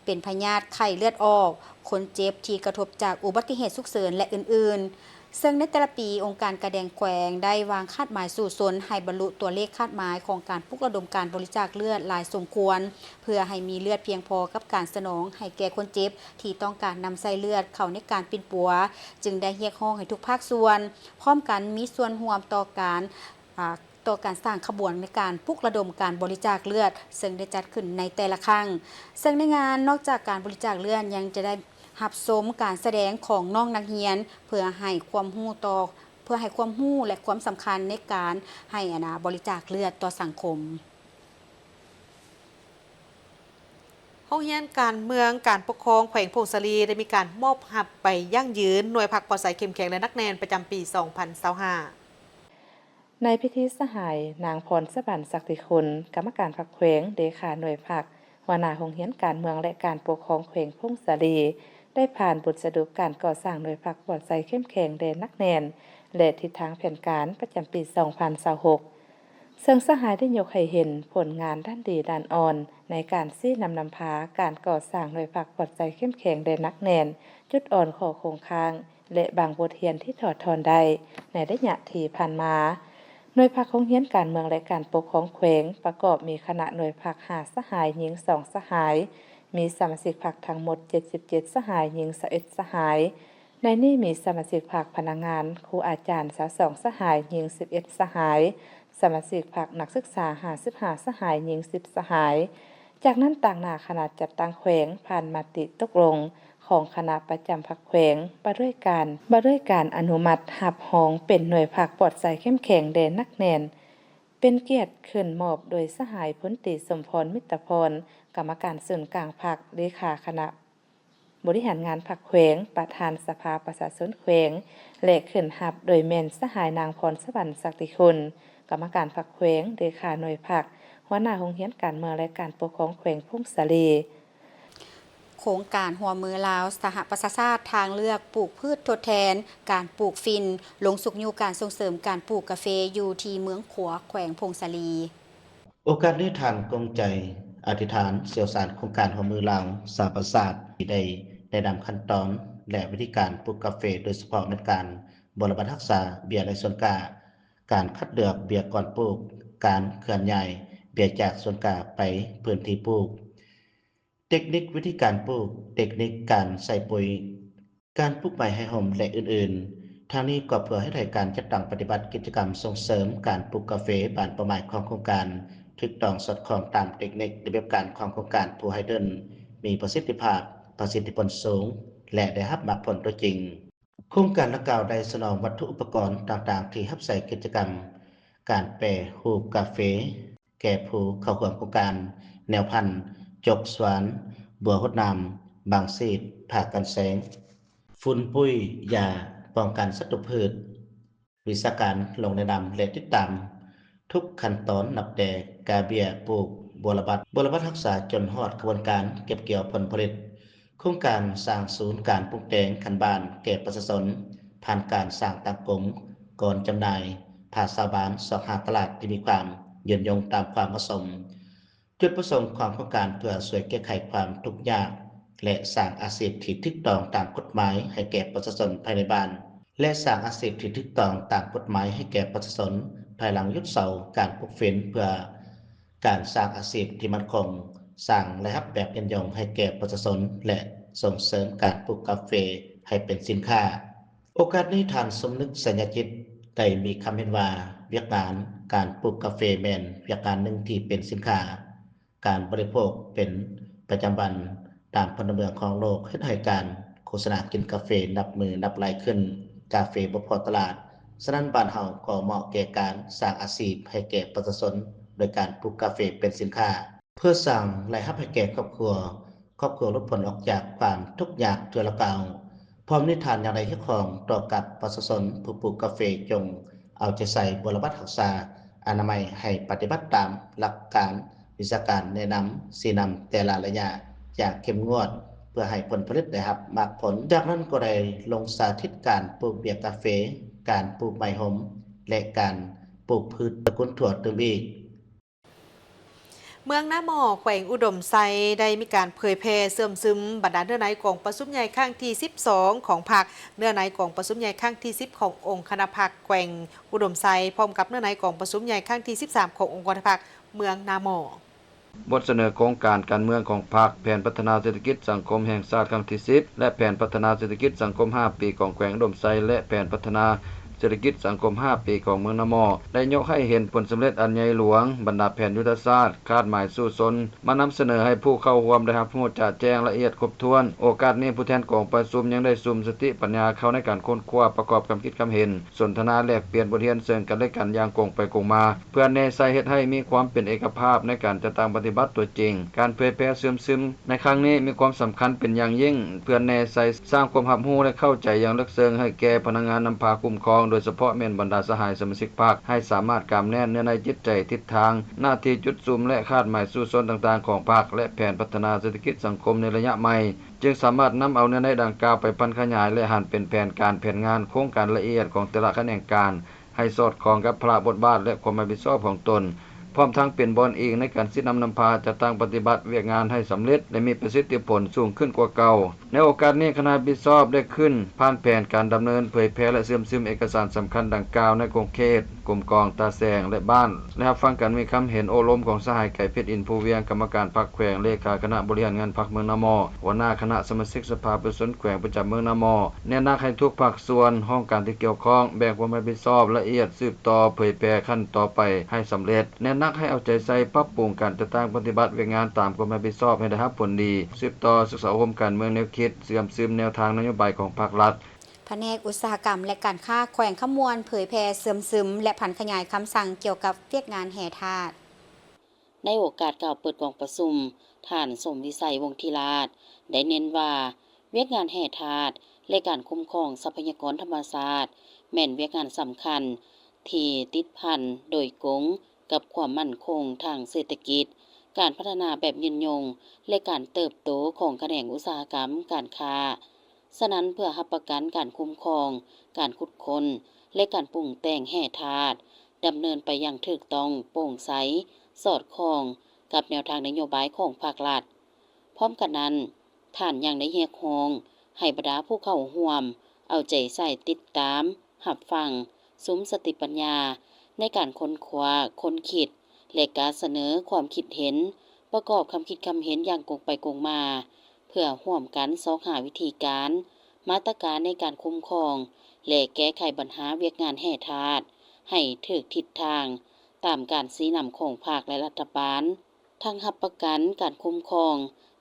ເປັນພະຍາດໄຂ້ເລືອດອອກ, ຄົນເຈັບທີ່ກະທົບຈາກອຸບັດຕິເຫດສຸກເສີນ ແລະ ອື່ນໆ. ເຊິ່ງໃນແຕ່ລະປີ, ອົງການກາແດງແຂວງໄດ້ວາງຄາດໝາຍສູ້ຊົນໃຫ້ບັນລຸຕົວເລກຄາດໝາຍຂອງການປຸກລະດົມການບໍລິຈາກເລືອດຫຼາຍສົມຄວນ, ເພື່ອໃຫ້ມີເລືອດພຽງພໍກັບການສະໜອງໃຫ້ແກ່ຄົນເຈັບທີ່ຕ້ອງການນຳໃຊ້ເລືອດເຂົ້າໃນການປິ່ນປົວ, ຈຶ່ງໄດ້ຮຽກຮ້ອງໃຫ້ທຸກພາກສ່ວນພ້ອມກັນມີສ່ວນຮ່ວມຕໍ່ການ, ອາ, ຕໍ່ການສ້າງຂະບວນໃນການປຸກລະດົມການບໍລິຈາກເລືອດ, ເຊິ່ງໄດ້ຈັດຂຶ້ນໃນແຕ່ລະຄັ້ງ. ເຊິ່ງໃນງານນອກຈາກການບໍລິຈາກເລືອດ, ຍັງຈະໄດ້ ຮັບຊົມການສະແດງຂອງນ້ອງນັກຮຽນ ເພື່ອໃຫ້ຄວາມຮູ້ຕໍ່, ເພື່ອໃຫ້ຄວາມຮູ້ ແລະ ຄວາມສຳຄັນໃນການໃຫ້ ອັນນາ ບໍລິຈາກເລືອດຕໍ່ສັງຄົມ. ໂຮງຮຽນການເມືອງການປົກຄອງແຂວງຜົ້ງສາລີ ໄດ້ມີການມອບຮັບໃບຢັ້ງຢືນໜ່ວຍພັກປອດໃສເຂັ້ມແຂງ ແລະ ໜັກແໜ້ນ ປະຈຳປີສອງພັນຊາວຫ້າ. ໃນພິທີ, ສະຫາຍ ນາງ ພອນສະຫວັນ ສັກຕິຄຸນ ກຳມະການພັກແຂວງ, ເລຂາໜ່ວຍພັກ, ຫົວໜ້າໂຮງຮຽນການເມືອງ ແລະ ການປົກຄອງແຂວງຜົ້ງສາລີ ໄດ້ຜ່ານບົດສະຫຼຸບການກໍ່ສ້າງໜ່ວຍພັກປອດໃສເຂັ້ມແຂງ ແລະ ໜັກແໜ້ນ ແລະ ທິດທາງແຜນການປະຈຳປີສອງພັນຊາວຫົກ ເຊິ່ງສະຫາຍໄດ້ຍົກໃຫ້ເຫັນຜົນງານດ້ານດີດ້ານອ່ອນ ໃນການຊີ້ນຳນຳພາການກໍ່ສ້າງໜ່ວຍພັກປອດໃສເຂັ້ມແຂງ ແລະ ໜັກແໜ້ນ, ຈຸດອ່ອນ, ຂໍ້ຄົງຄ້າງ ແລະ ບາງບົດຮຽນທີ່ຖອດຖອນໄດ້ໃນໄລຍະທີ່ຜ່ານມາ. ໜ່ວຍພັກໂຮງຮຽນການເມືອງ ແລະ ການປົກຄອງແຂວງ ປະກອບມີຄະນະໜ່ວຍພັກຫ້າສະຫາຍ, ຍິງສອງສະຫາຍ, ມີສະມາຊິກພັກທັງໝົດເຈັດສິບເຈັດສະຫາຍ, ຍິງຊາວເອັດສະຫາຍ. ໃນນີ້ມີສະມາຊິກພັກພະນັກງານ, ຄູອາຈານຊາວສອງສະຫາຍ, ຍິງສິບເອັດສະຫາຍ, ສະມາຊິກພັກນັກສຶກສາຫ້າສິບຫ້າສະຫາຍ, ຍິງສິບສະຫາຍ. ຈາກນັ້ນ, ຕາງໜ້າຄະນະຈັດຕັ້ງແຂວງ ຜ່ານມະຕິຕົກລົງຂອງຄະນະປະຈຳພັກແຂວງ ວ່າດ້ວຍການ, ວ່າດ້ວຍການອະນຸມັດຮັບຮອງເປັນໜ່ວຍພັກປອດໃສເຂັ້ມແຂງ ແລະ ໜັກແໜ້ນ, ເປັນກຽດຂຶ້ນມອບໂດຍສະຫາຍ ພົນຕີ ສົມພອນ ມິດຕະພອນ ກຳມະການສູນກາງພັກ, ເລຂາຄະນະ ບໍລິຫານງານພັກແຂວງ, ປະທານສະພາປະຊາຊົນແຂວງ ແລະ ຂຶ້ນຮັບໂດຍແມ່ນສະຫາຍນາງ ພອນສະຫວັນ ສັກຕິຄຸນ ກຳມະການພັກແຂວງ, ເລຂາໜ່ວຍພັກ, ຫົວໜ້າໂຮງຮຽນການເມືອງ ແລະ ການປົກຄອງແຂວງຜົ້ງສາລີ. ໂຄງການຮ່ວມມືລາວ-ສະຫະປະຊາຊາດ ທາງເລືອກປູກພືດທົດແທນການປູກຝິ່ນ ລົງຊຸກຍູ້ການສົ່ງເສີມການປູກກາເຟຢູ່ທີ່ເມືອງຂວາ ແຂວງຜົ້ງສາລີ. ໂອກາດນີ້ ທ່ານ ກົງໃຈ ອະທິຖານ ຊ່ຽວຊານໂຄງການຮ່ວມມືລາວ-ສະຫະປະຊາຊາດ ທີ່ໄດ້ແນະນຳຂັ້ນຕອນ ແລະ ວິທີການປູກກາເຟ, ໂດຍສະເພາະແມ່ນການບົວລະບັດຮັກສາເບ້ຍໃນສວນກ້າ, ການຄັດເລືອກເບ້ຍກ່ອນປູກ, ການເຄື່ອນຍ້າຍເບ້ຍຈາກສວນກ້າໄປພື້ນທີ່ປູກ, ເຕັກນິກວິທີການປູກ, ເຕັກນິກການໃສ່ປຸ໋ຍ, ການປູກໄມ້ໃຫ້ຮົ່ມ ແລະ ອື່ນໆ. ທັງນີ້ກໍເພື່ອເຮັດໃຫ້ການຈັດຕັ້ງປະຕິບັດກິດຈະກຳສົ່ງເສີມການປູກກາເຟບ້ານເປົ້າໝາຍຂອງໂຄງການຖືກຕ້ອງສອດຄ່ອງຕາມເຕັກນິກລະບຽບການຂອງໂຄງການ Blue Hydrogen ມີປະສິດທິພາບ, ປະສິດທິຜົນສູງ ແລະ ໄດ້ຮັບໝາກຜົນຕົວຈິງ. ໂຄງການດັ່ງກ່າວໄດ້ສະໜອງວັດຖຸອຸປະກອນຕ່າງໆທີ່ຮັບໃຊ້ກິດຈະກຳການແປຮູບກາເຟ ແກ່ຜູ້ເຂົ້າຮ່ວມໂຄງການ ແນວພັນ, ຈົກສວນ, ບົວຫົດນ້ຳ, ບັງຊີດ, ຜ້າກັນແສງ, ຝຸ່ນປຸ໋ຍ, ຢາປ້ອງກັນສັດຕູພືດ. ວິຊາການລົງແນະນຳ ແລະ ຕິດຕາມທຸກຂັ້ນຕອນ ນັບແຕ່ກາເບ້ຍ, ປູກບົວລະບັດ, ບົວລະບັດຮັກສາ ຈົນຮອດຂະບວນການເກັບກ່ຽວຜົນຜະລິດ. ໂຄງການສ້າງສູນການປຸງແຕ່ງຂັ້ນບ້ານແກ່ປະຊາຊົນ ຜ່ານການສ້າງຕັ້ງກົມ, ກອນຈຳໜ່າຍ, ພາຊາວບ້ານ, ຊອກຫາຕະຫຼາດທີ່ມີຄວາມຍືນຍົງຕາມຄວາມເໝາະສົມ. ຈຸດປະສົງຂອງໂຄງການເພື່ອຊ່ວຍແກ້ໄຂຄວາມທຸກຍາກ ແລະ ສ້າງອາຊີບທີ່ຖືກຕ້ອງຕາມກົດໝາຍໃຫ້ແກ່ປະຊາຊົນພາຍໃນບ້ານ ແລະ ສ້າງອາຊີບທີ່ຖືກຕ້ອງຕາມກົດໝາຍໃຫ້ແກ່ປະຊາຊົນ ພາຍຫຼັງຢຸດເຊົາການປູກຝິ່ນ ເພື່ອການສ້າງອາຊີບທີ່ໝັ້ນຄົງ, ສ້າງລາຍຮັບແບບຍືນຍົງໃຫ້ແກ່ປະຊາຊົນ ແລະ ສົ່ງເສີມການປູກກາເຟໃຫ້ເປັນສິນຄ້າ. ໂອກາດນີ້ ທ່ານ ສົມນຶກ ໄຊຍະຈິດ ໄດ້ມີຄຳເຫັນວ່າ ວຽກງານການປູກກາເຟແມ່ນວຽກງານໜຶ່ງທີ່ເປັນສິນຄ້າ, ການບໍລິໂພກເປັນປະຈຳວັນຕາມພົນລະເມືອງຂອງໂລກ ເຮັດໃຫ້ການໂຄສະນາກິນກາເຟນັບມື້ນັບຫຼາຍຂຶ້ນ, ກາເຟບໍ່ພໍຕະຫຼາດ, ສະນັ້ນບ້ານເຮົາກໍເໝາະແກ່ການສ້າງອາຊີບໃຫ້ແກ່ປະຊາຊົນໂດຍການປູກກາເຟເປັນສິນຄ້າ. ເພື່ອສ້າງລາຍຮັບໃຫ້ແກ່ຄອບຄົວ, ຄອບຄົວຫຼຸດພົ້ນອອກຈາກຄວາມທຸກຍາກເທື່ອລະກ້າວ. ພ້ອມນີ້ທ່ານຍັງໄດ້ຮຽກຮ້ອງຕໍ່ກັບປະຊາຊົນຜູ້ປູກກາເຟ ຈົ່ງເອົາໃຈໃສ່ບົວລະບັດຮັກສາອະນາໄມ ໃຫ້ປະຕິບັດຕາມຫຼັກການວິຊາການແນະນຳຊີ້ນຳແຕ່ລະໄລຍະຢ່າງເຂັ້ມງວດ ເພື່ອໃຫ້ຜົນຜະລິດໄດ້ຮັບໝາກຜົນ. ຈາກນັ້ນກໍໄດ້ລົງສາທິດການປູກເບ້ຍກາເຟ, ການປູກໄມ້ຮົ່ມ ແລະ ການປູກພືດຕະກຸນຖົ່ວຕື່ມອີກ. ເ ເມືອງນາໝໍ້ ແຂວງອຸດົມໄຊ ໄດ້ມີການເຜີຍແຜ່ເຊື່ອມຊຶມບັນດາເນື້ອໃນກອງປະຊຸມໃຫຍ່ຄັ້ງທີສິບສອງຂອງພັກ, ເນື້ອໃນກອງປະຊຸມໃຫຍ່ຄັ້ງທີສິບຂອງອົງຄະນະພັກແຂວງອຸດົມໄຊ ພ້ອມກັບເນື້ອໃນກອງປະຊຸມໃຫຍ່ຄັ້ງທີສິບສາມຂອງອົງຄະນະພັກເມືອງນາໝໍ້. ບົດສະເໜີໂຄງການການເມືອງຂອງພັກ, ແຜນພັດທະນາເສດຖະກິດສັງຄົມແຫ່ງຊາດຄັ້ງທີສິບ ແລະ ແຜນພັດທະນາເສດຖະກິດສັງຄົມຫ້າປີຂອງແຂວງອຸດົມໄຊ ແລະ ແຜນພັດທະນາເສດຖະກິດສັງຄົມຫ້າປີຂອງເມືອງນາໝໍ້ ໄດ້ຍົກໃຫ້ເຫັນຜົນສຳເລັດອັນໃຫຍ່ຫຼວງ, ບັນດາແຜນຍຸດທະສາດ, ຄາດໝາຍສູ້ຊົນ ມານຳສະເໜີໃຫ້ຜູ້ເຂົ້າຮ່ວມໄດ້ຮັບຮູ້ຈະແຈ້ງລະອຽດຄົບຖ້ວນ. ໂອກາດນີ້ ຜູ້ແທນກອງປະຊຸມຍັງໄດ້ສຸມສະຕິປັນຍາເຂົ້າໃນການຄົ້ນຄວ້າປະກອບຄຳຄິດຄຳເຫັນ, ສົນທະນາແລກປ່ຽນບົດຮຽນເຊິ່ງກັນແລະກັນຢ່າງກົງໄປກົງມາ ເພື່ອແນໃສ່ເຮັດໃຫ້ມີຄວາມເປັນເອກະພາບໃນການຈັດຕັ້ງປະຕິບັດຕົວຈິງ. ການເຜີຍແຜ່ເຊື່ອມຊຶມໃນຄັ້ງນີ້ມີຄວາມສຳຄັນເປັນຢ່າງຍິ່ງ ເພື່ອແນໃສ່ສ້າງຄວາມຮັບຮູ້ ແລະ ເຂົ້າໃຈຢ່າງເລິກເຊິ່ງໃຫ້ແກ່ພະນັກງານນຳພາຄຸ້ມຄອງ, ໂດຍສະເພາະແມ່ນບັນດາສະຫາຍສະມາຊິກພັກ ໃຫ້ສາມາດກຳແໜ້ນເນື້ອໃນຈິດໃຈ, ທິດທາງ, ໜ້າທີ່, ຈຸດສຸມ ແລະ ຄາດໝາຍສູ້ຊົນຕ່າງໆຂອງພັກ ແລະ ແຜນພັດທະນາເສດຖະກິດສັງຄົມໃນໄລຍະໃໝ່, ຈຶ່ງສາມາດນຳເອົາເນື້ອໃນດັ່ງກ່າວໄປຜັນຂະຫຍາຍ ແລະ ຫັນເປັນແຜນການ, ແຜນງານ, ໂຄງການລະອຽດຂອງແຕ່ລະຂະແໜງການ ໃຫ້ສອດຄ່ອງກັບພາລະບົດບາດ ແລະ ຄວາມຮັບຜິດຊອບຂອງຕົນ, ພ້ອມທັງເປັນບ່ອນອີງໃນການຊີ້ນຳນຳພາຈັດຕັ້ງປະຕິບັດວຽກງານໃຫ້ສຳເລັດ ແລະ ມີປະສິດທິຜົນສູງຂຶ້ນກວ່າເກົ່າ. ໃນໂອກາດນີ້, ຄະນະຮັບຜິດຊອບໄດ້ຂຶ້ນຜ່ານແຜນການດຳເນີນເຜີຍແຜ່ ແລະ ເຊື່ອມຊຶມເອກະສານສຳຄັນດັ່ງກ່າວໃນຂົງເຂດ ກົມກອງ, ຕາແສງ ແລະ ບ້ານ ແລະ ຮັບຟັງການມີຄຳເຫັນໂອ້ລົມຂອງສະຫາຍ ໄກເພັດ ອິນພູວຽງ ກຳມະການພັກແຂວງ, ເລຂາຄະນະບໍລິຫານງານພັກເມືອງນາໝໍ້, ຫົວໜ້າຄະນະສະມາຊິກສະພາປະຊາຊົນແຂວງປະຈຳເມືອງນາໝໍ້, ແນະນຳໃຫ້ທຸກພາກສ່ວນ, ຫ້ອງການທີ່ກ່ຽວຂ້ອງ ແບ່ງຄວາມຮັບຜິດຊອບລະອຽດ ສືບຕໍ່ເຜີຍແຜ່ຂັ້ນຕໍ່ໄປໃຫ້ສຳເລັດ, ແນະນຳໃຫ້ເອົາໃຈໃສ່ປັບປຸງການຈັດຕັ້ງປະຕິບັດວຽກງານຕາມຄວາມຮັບຜິດຊອບໃຫ້ໄດ້ຮັບຜົນດີ, ສືບຕໍ່ສຶກສາອົບຮົມການເມືອງແນວຄິດ, ເຊື່ອມຊຶມແນວທາງນະໂຍບາຍຂອງພັກລັດ. ພະແນກອຸດສາຫະກຳ ແລະ ການຄ້າແຂວງຄຳມ່ວນ ເຜີຍແຜ່ເຊື່ອມຊຶມ ແລະ ຜັນຂະຫຍາຍຄຳສັ່ງກ່ຽວກັບວຽກງານແຮ່ທາດ. ໃນໂອກາດກ່າວເປີດກອງປະຊຸມ, ທ່ານ ສົມວິໄສ ວົງທິລາດ ໄດ້ເນັ້ນວ່າ ວຽກງານແຮ່ທາດ ແລະ ການຄຸ້ມຄອງຊັບພະຍາກອນທຳມະຊາດ ແມ່ນວຽກງານສຳຄັນທີ່ຕິດພັນໂດຍກົງກັບຄວາມໝັ້ນຄົງທາງເສດຖະກິດ, ການພັດທະນາແບບຍືນຍົງ ແລະ ການເຕີບໂຕຂອງຂະແໜງອຸດສາຫະກຳການຄ້າ. ສະນັ້ນ, ເພື່ອຮັບປະກັນການຄຸ້ມຄອງ, ການຂຸດຄົ້ນ ແລະ ການປຸງແຕ່ງແຮ່ທາດ ດຳເນີນໄປຢ່າງຖືກຕ້ອງ, ໂປ່ງໃສ, ສອດຄ່ອງກັບແນວທາງນະໂຍບາຍຂອງພັກລັດ. ພ້ອມກັນນັ້ນ, ທ່ານຍັງໄດ້ຮຽກຮ້ອງໃຫ້ບັນດາຜູ້ເຂົ້າຮ່ວມເອົາໃຈໃສ່ຕິດຕາມ, ຮັບຟັງ, ສຸມສະຕິປັນຍາໃນການຄົ້ນຄວ້າ, ຄົ້ນຄິດ ແລະ ການສະເໜີຄວາມຄິດເຫັນ, ປະກອບຄຳຄິດຄຳເຫັນຢ່າງກົງໄປກົງມາ, ເພື່ອຮ່ວມກັນຊອກຫາວິທີການ, ມາດຕະການໃນການຄຸ້ມຄອງ ແລະ ແກ້ໄຂບັນຫາວຽກງານແຮ່ທາດ ໃຫ້ຖືກທິດທາງຕາມການຊີ້ນຳຂອງພັກ ແລະ ລັດຖະບານ, ທັງຮັບປະກັນການຄຸ້ມຄອງ,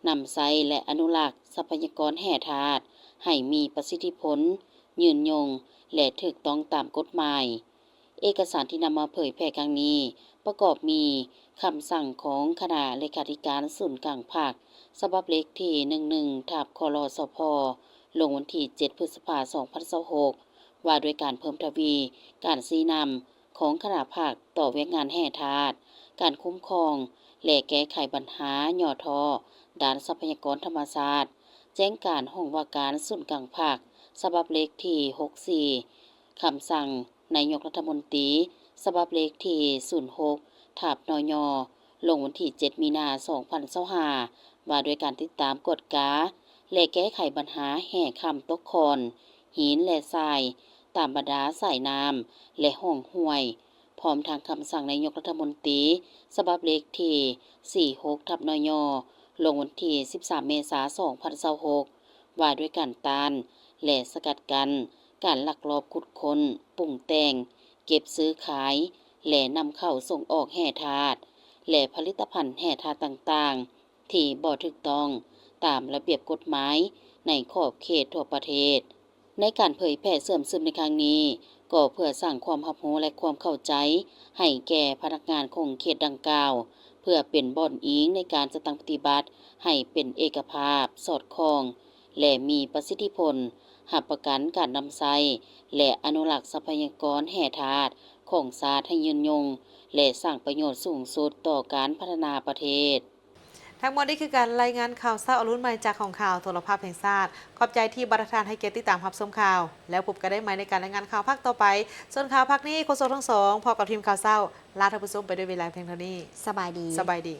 ນຳໃຊ້ ແລະ ອະນຸລັກຊັບພະຍາກອນແຮ່ທາດໃຫ້ມີປະສິດທິຜົນ, ຍືນຍົງ ແລະ ຖືກຕ້ອງຕາມກົດໝາຍ. ເອກະສານທີ່ນຳມາເຜີຍແຜ່ຄັ້ງນີ້ ປະກອບມີຄຳສັ່ງຂອງຄະນະເລຂາທິການສູນກາງພັກ ສະບັບເລກທີ ໜຶ່ງໜຶ່ງ ທັບ ຄລສພ ລົງວັນທີ ເຈັດ ພຶດສະພາ ສອງພັນຊາວຫົກ ວ່າດ້ວຍການເພີ່ມທະວີການຊີ້ນຳຂອງຄະນະພັກຕໍ່ວຽກງານແຮ່ທາດ, ການຄຸ້ມຄອງ ແລະ ແກ້ໄຂບັນຫາຫຍໍ້ທໍ້ດ້ານຊັບພະຍາກອນທຳມະຊາດ, ແຈ້ງການຫ້ອງວ່າການສູນກາງພັກ ສະບັບເລກທີ ຫົກສີ່ ຄຳສັ່ງນາຍົກລັດຖະມົນຕີ ສະບັບເລກທີ ສູນຫົກ ທັບ ນຍ ລົງວັນທີ ເຈັດ ມີນາ ສອງພັນຊາວຫ້າ ວ່າດ້ວຍການຕິດຕາມ, ກວດກາ ແລະ ແກ້ໄຂບັນຫາແຮ່ຄຳຕົກຂ້ອນ, ຫີນ ແລະ ຊາຍ ຕາມບັນດາສາຍນ້ຳ ແລະ ຮ່ອງຫ້ວຍ, ພ້ອມທັງຄຳສັ່ງນາຍົກລັດຖະມົນຕີ ສະບັບເລກທີ ສີ່ຫົກ ທັບ ນຍ ລົງວັນທີ ສິບສາມ ເມສາ ສອງພັນຊາວຫົກ ວ່າດ້ວຍການຕ້ານ ແລະ ສະກັດກັ້ນ ການລັກລອບຂຸດຄົ້ນ, ປຸງແຕ່ງ, ເກັບຊື້ຂາຍ ແລະ ນຳເຂົ້າສົ່ງອອກແຮ່ທາດ ແລະ ຜະລິດຕະພັນແຮ່ທາດຕ່າງໆ ທີ່ບໍ່ຖືກຕ້ອງຕາມລະບຽບກົດໝາຍໃນຂອບເຂດທົ່ວປະເທດ. ໃນການເຜີຍແຜ່ເຊື່ອມຊຶມໃນຄັ້ງນີ້ ກໍເພື່ອສ້າງຄວາມຮັບຮູ້ ແລະ ຄວາມເຂົ້າໃຈໃຫ້ແກ່ພະນັກງານຂົງເຂດດັ່ງກ່າວ, ເພື່ອເປັນບ່ອນອີງໃນການຈັດຕັ້ງປະຕິບັດໃຫ້ເປັນເອກະພາບ, ສອດຄ່ອງ ແລະ ມີປະສິດທິຜົນ, ຮັບປະກັນການນຳໃຊ້ ແລະ ອະນຸລັກຊັບພະຍາກອນແຮ່ທາດຂອງຊາດໃຫ້ຍືນຍົງ ແລະ ສ້າງປະໂຫຍດສູງສຸດຕໍ່ການພັດທະນາປະເທດ. ທັງໝົດນີ້ຄືການລາຍງານຂ່າວເຊົ້າອະລຸນໃໝ່ຈາກຫ້ອງຂ່າວໂທລະພາບແຫ່ງຊາດ. ຂອບໃຈທີ່ບັນດາທ່ານໃຫ້ກຽດຕິດຕາມຮັບຊົມຂ່າວ, ແລ້ວພົບກັນໄດ້ໃໝ່ໃນການລາຍງານຂ່າວພາກຕໍ່ໄປ. ສ່ວນຂ່າວພາກນີ້ ໂຄສົກທັງສອງ ພ້ອມກັບທີມຂ່າວເຊົ້າ ລາທ່ານຜູ້ຊົມໄປດ້ວຍເວລາພຽງເທົ່ານີ້. ສະບາຍດີ. ສະບາຍດີ.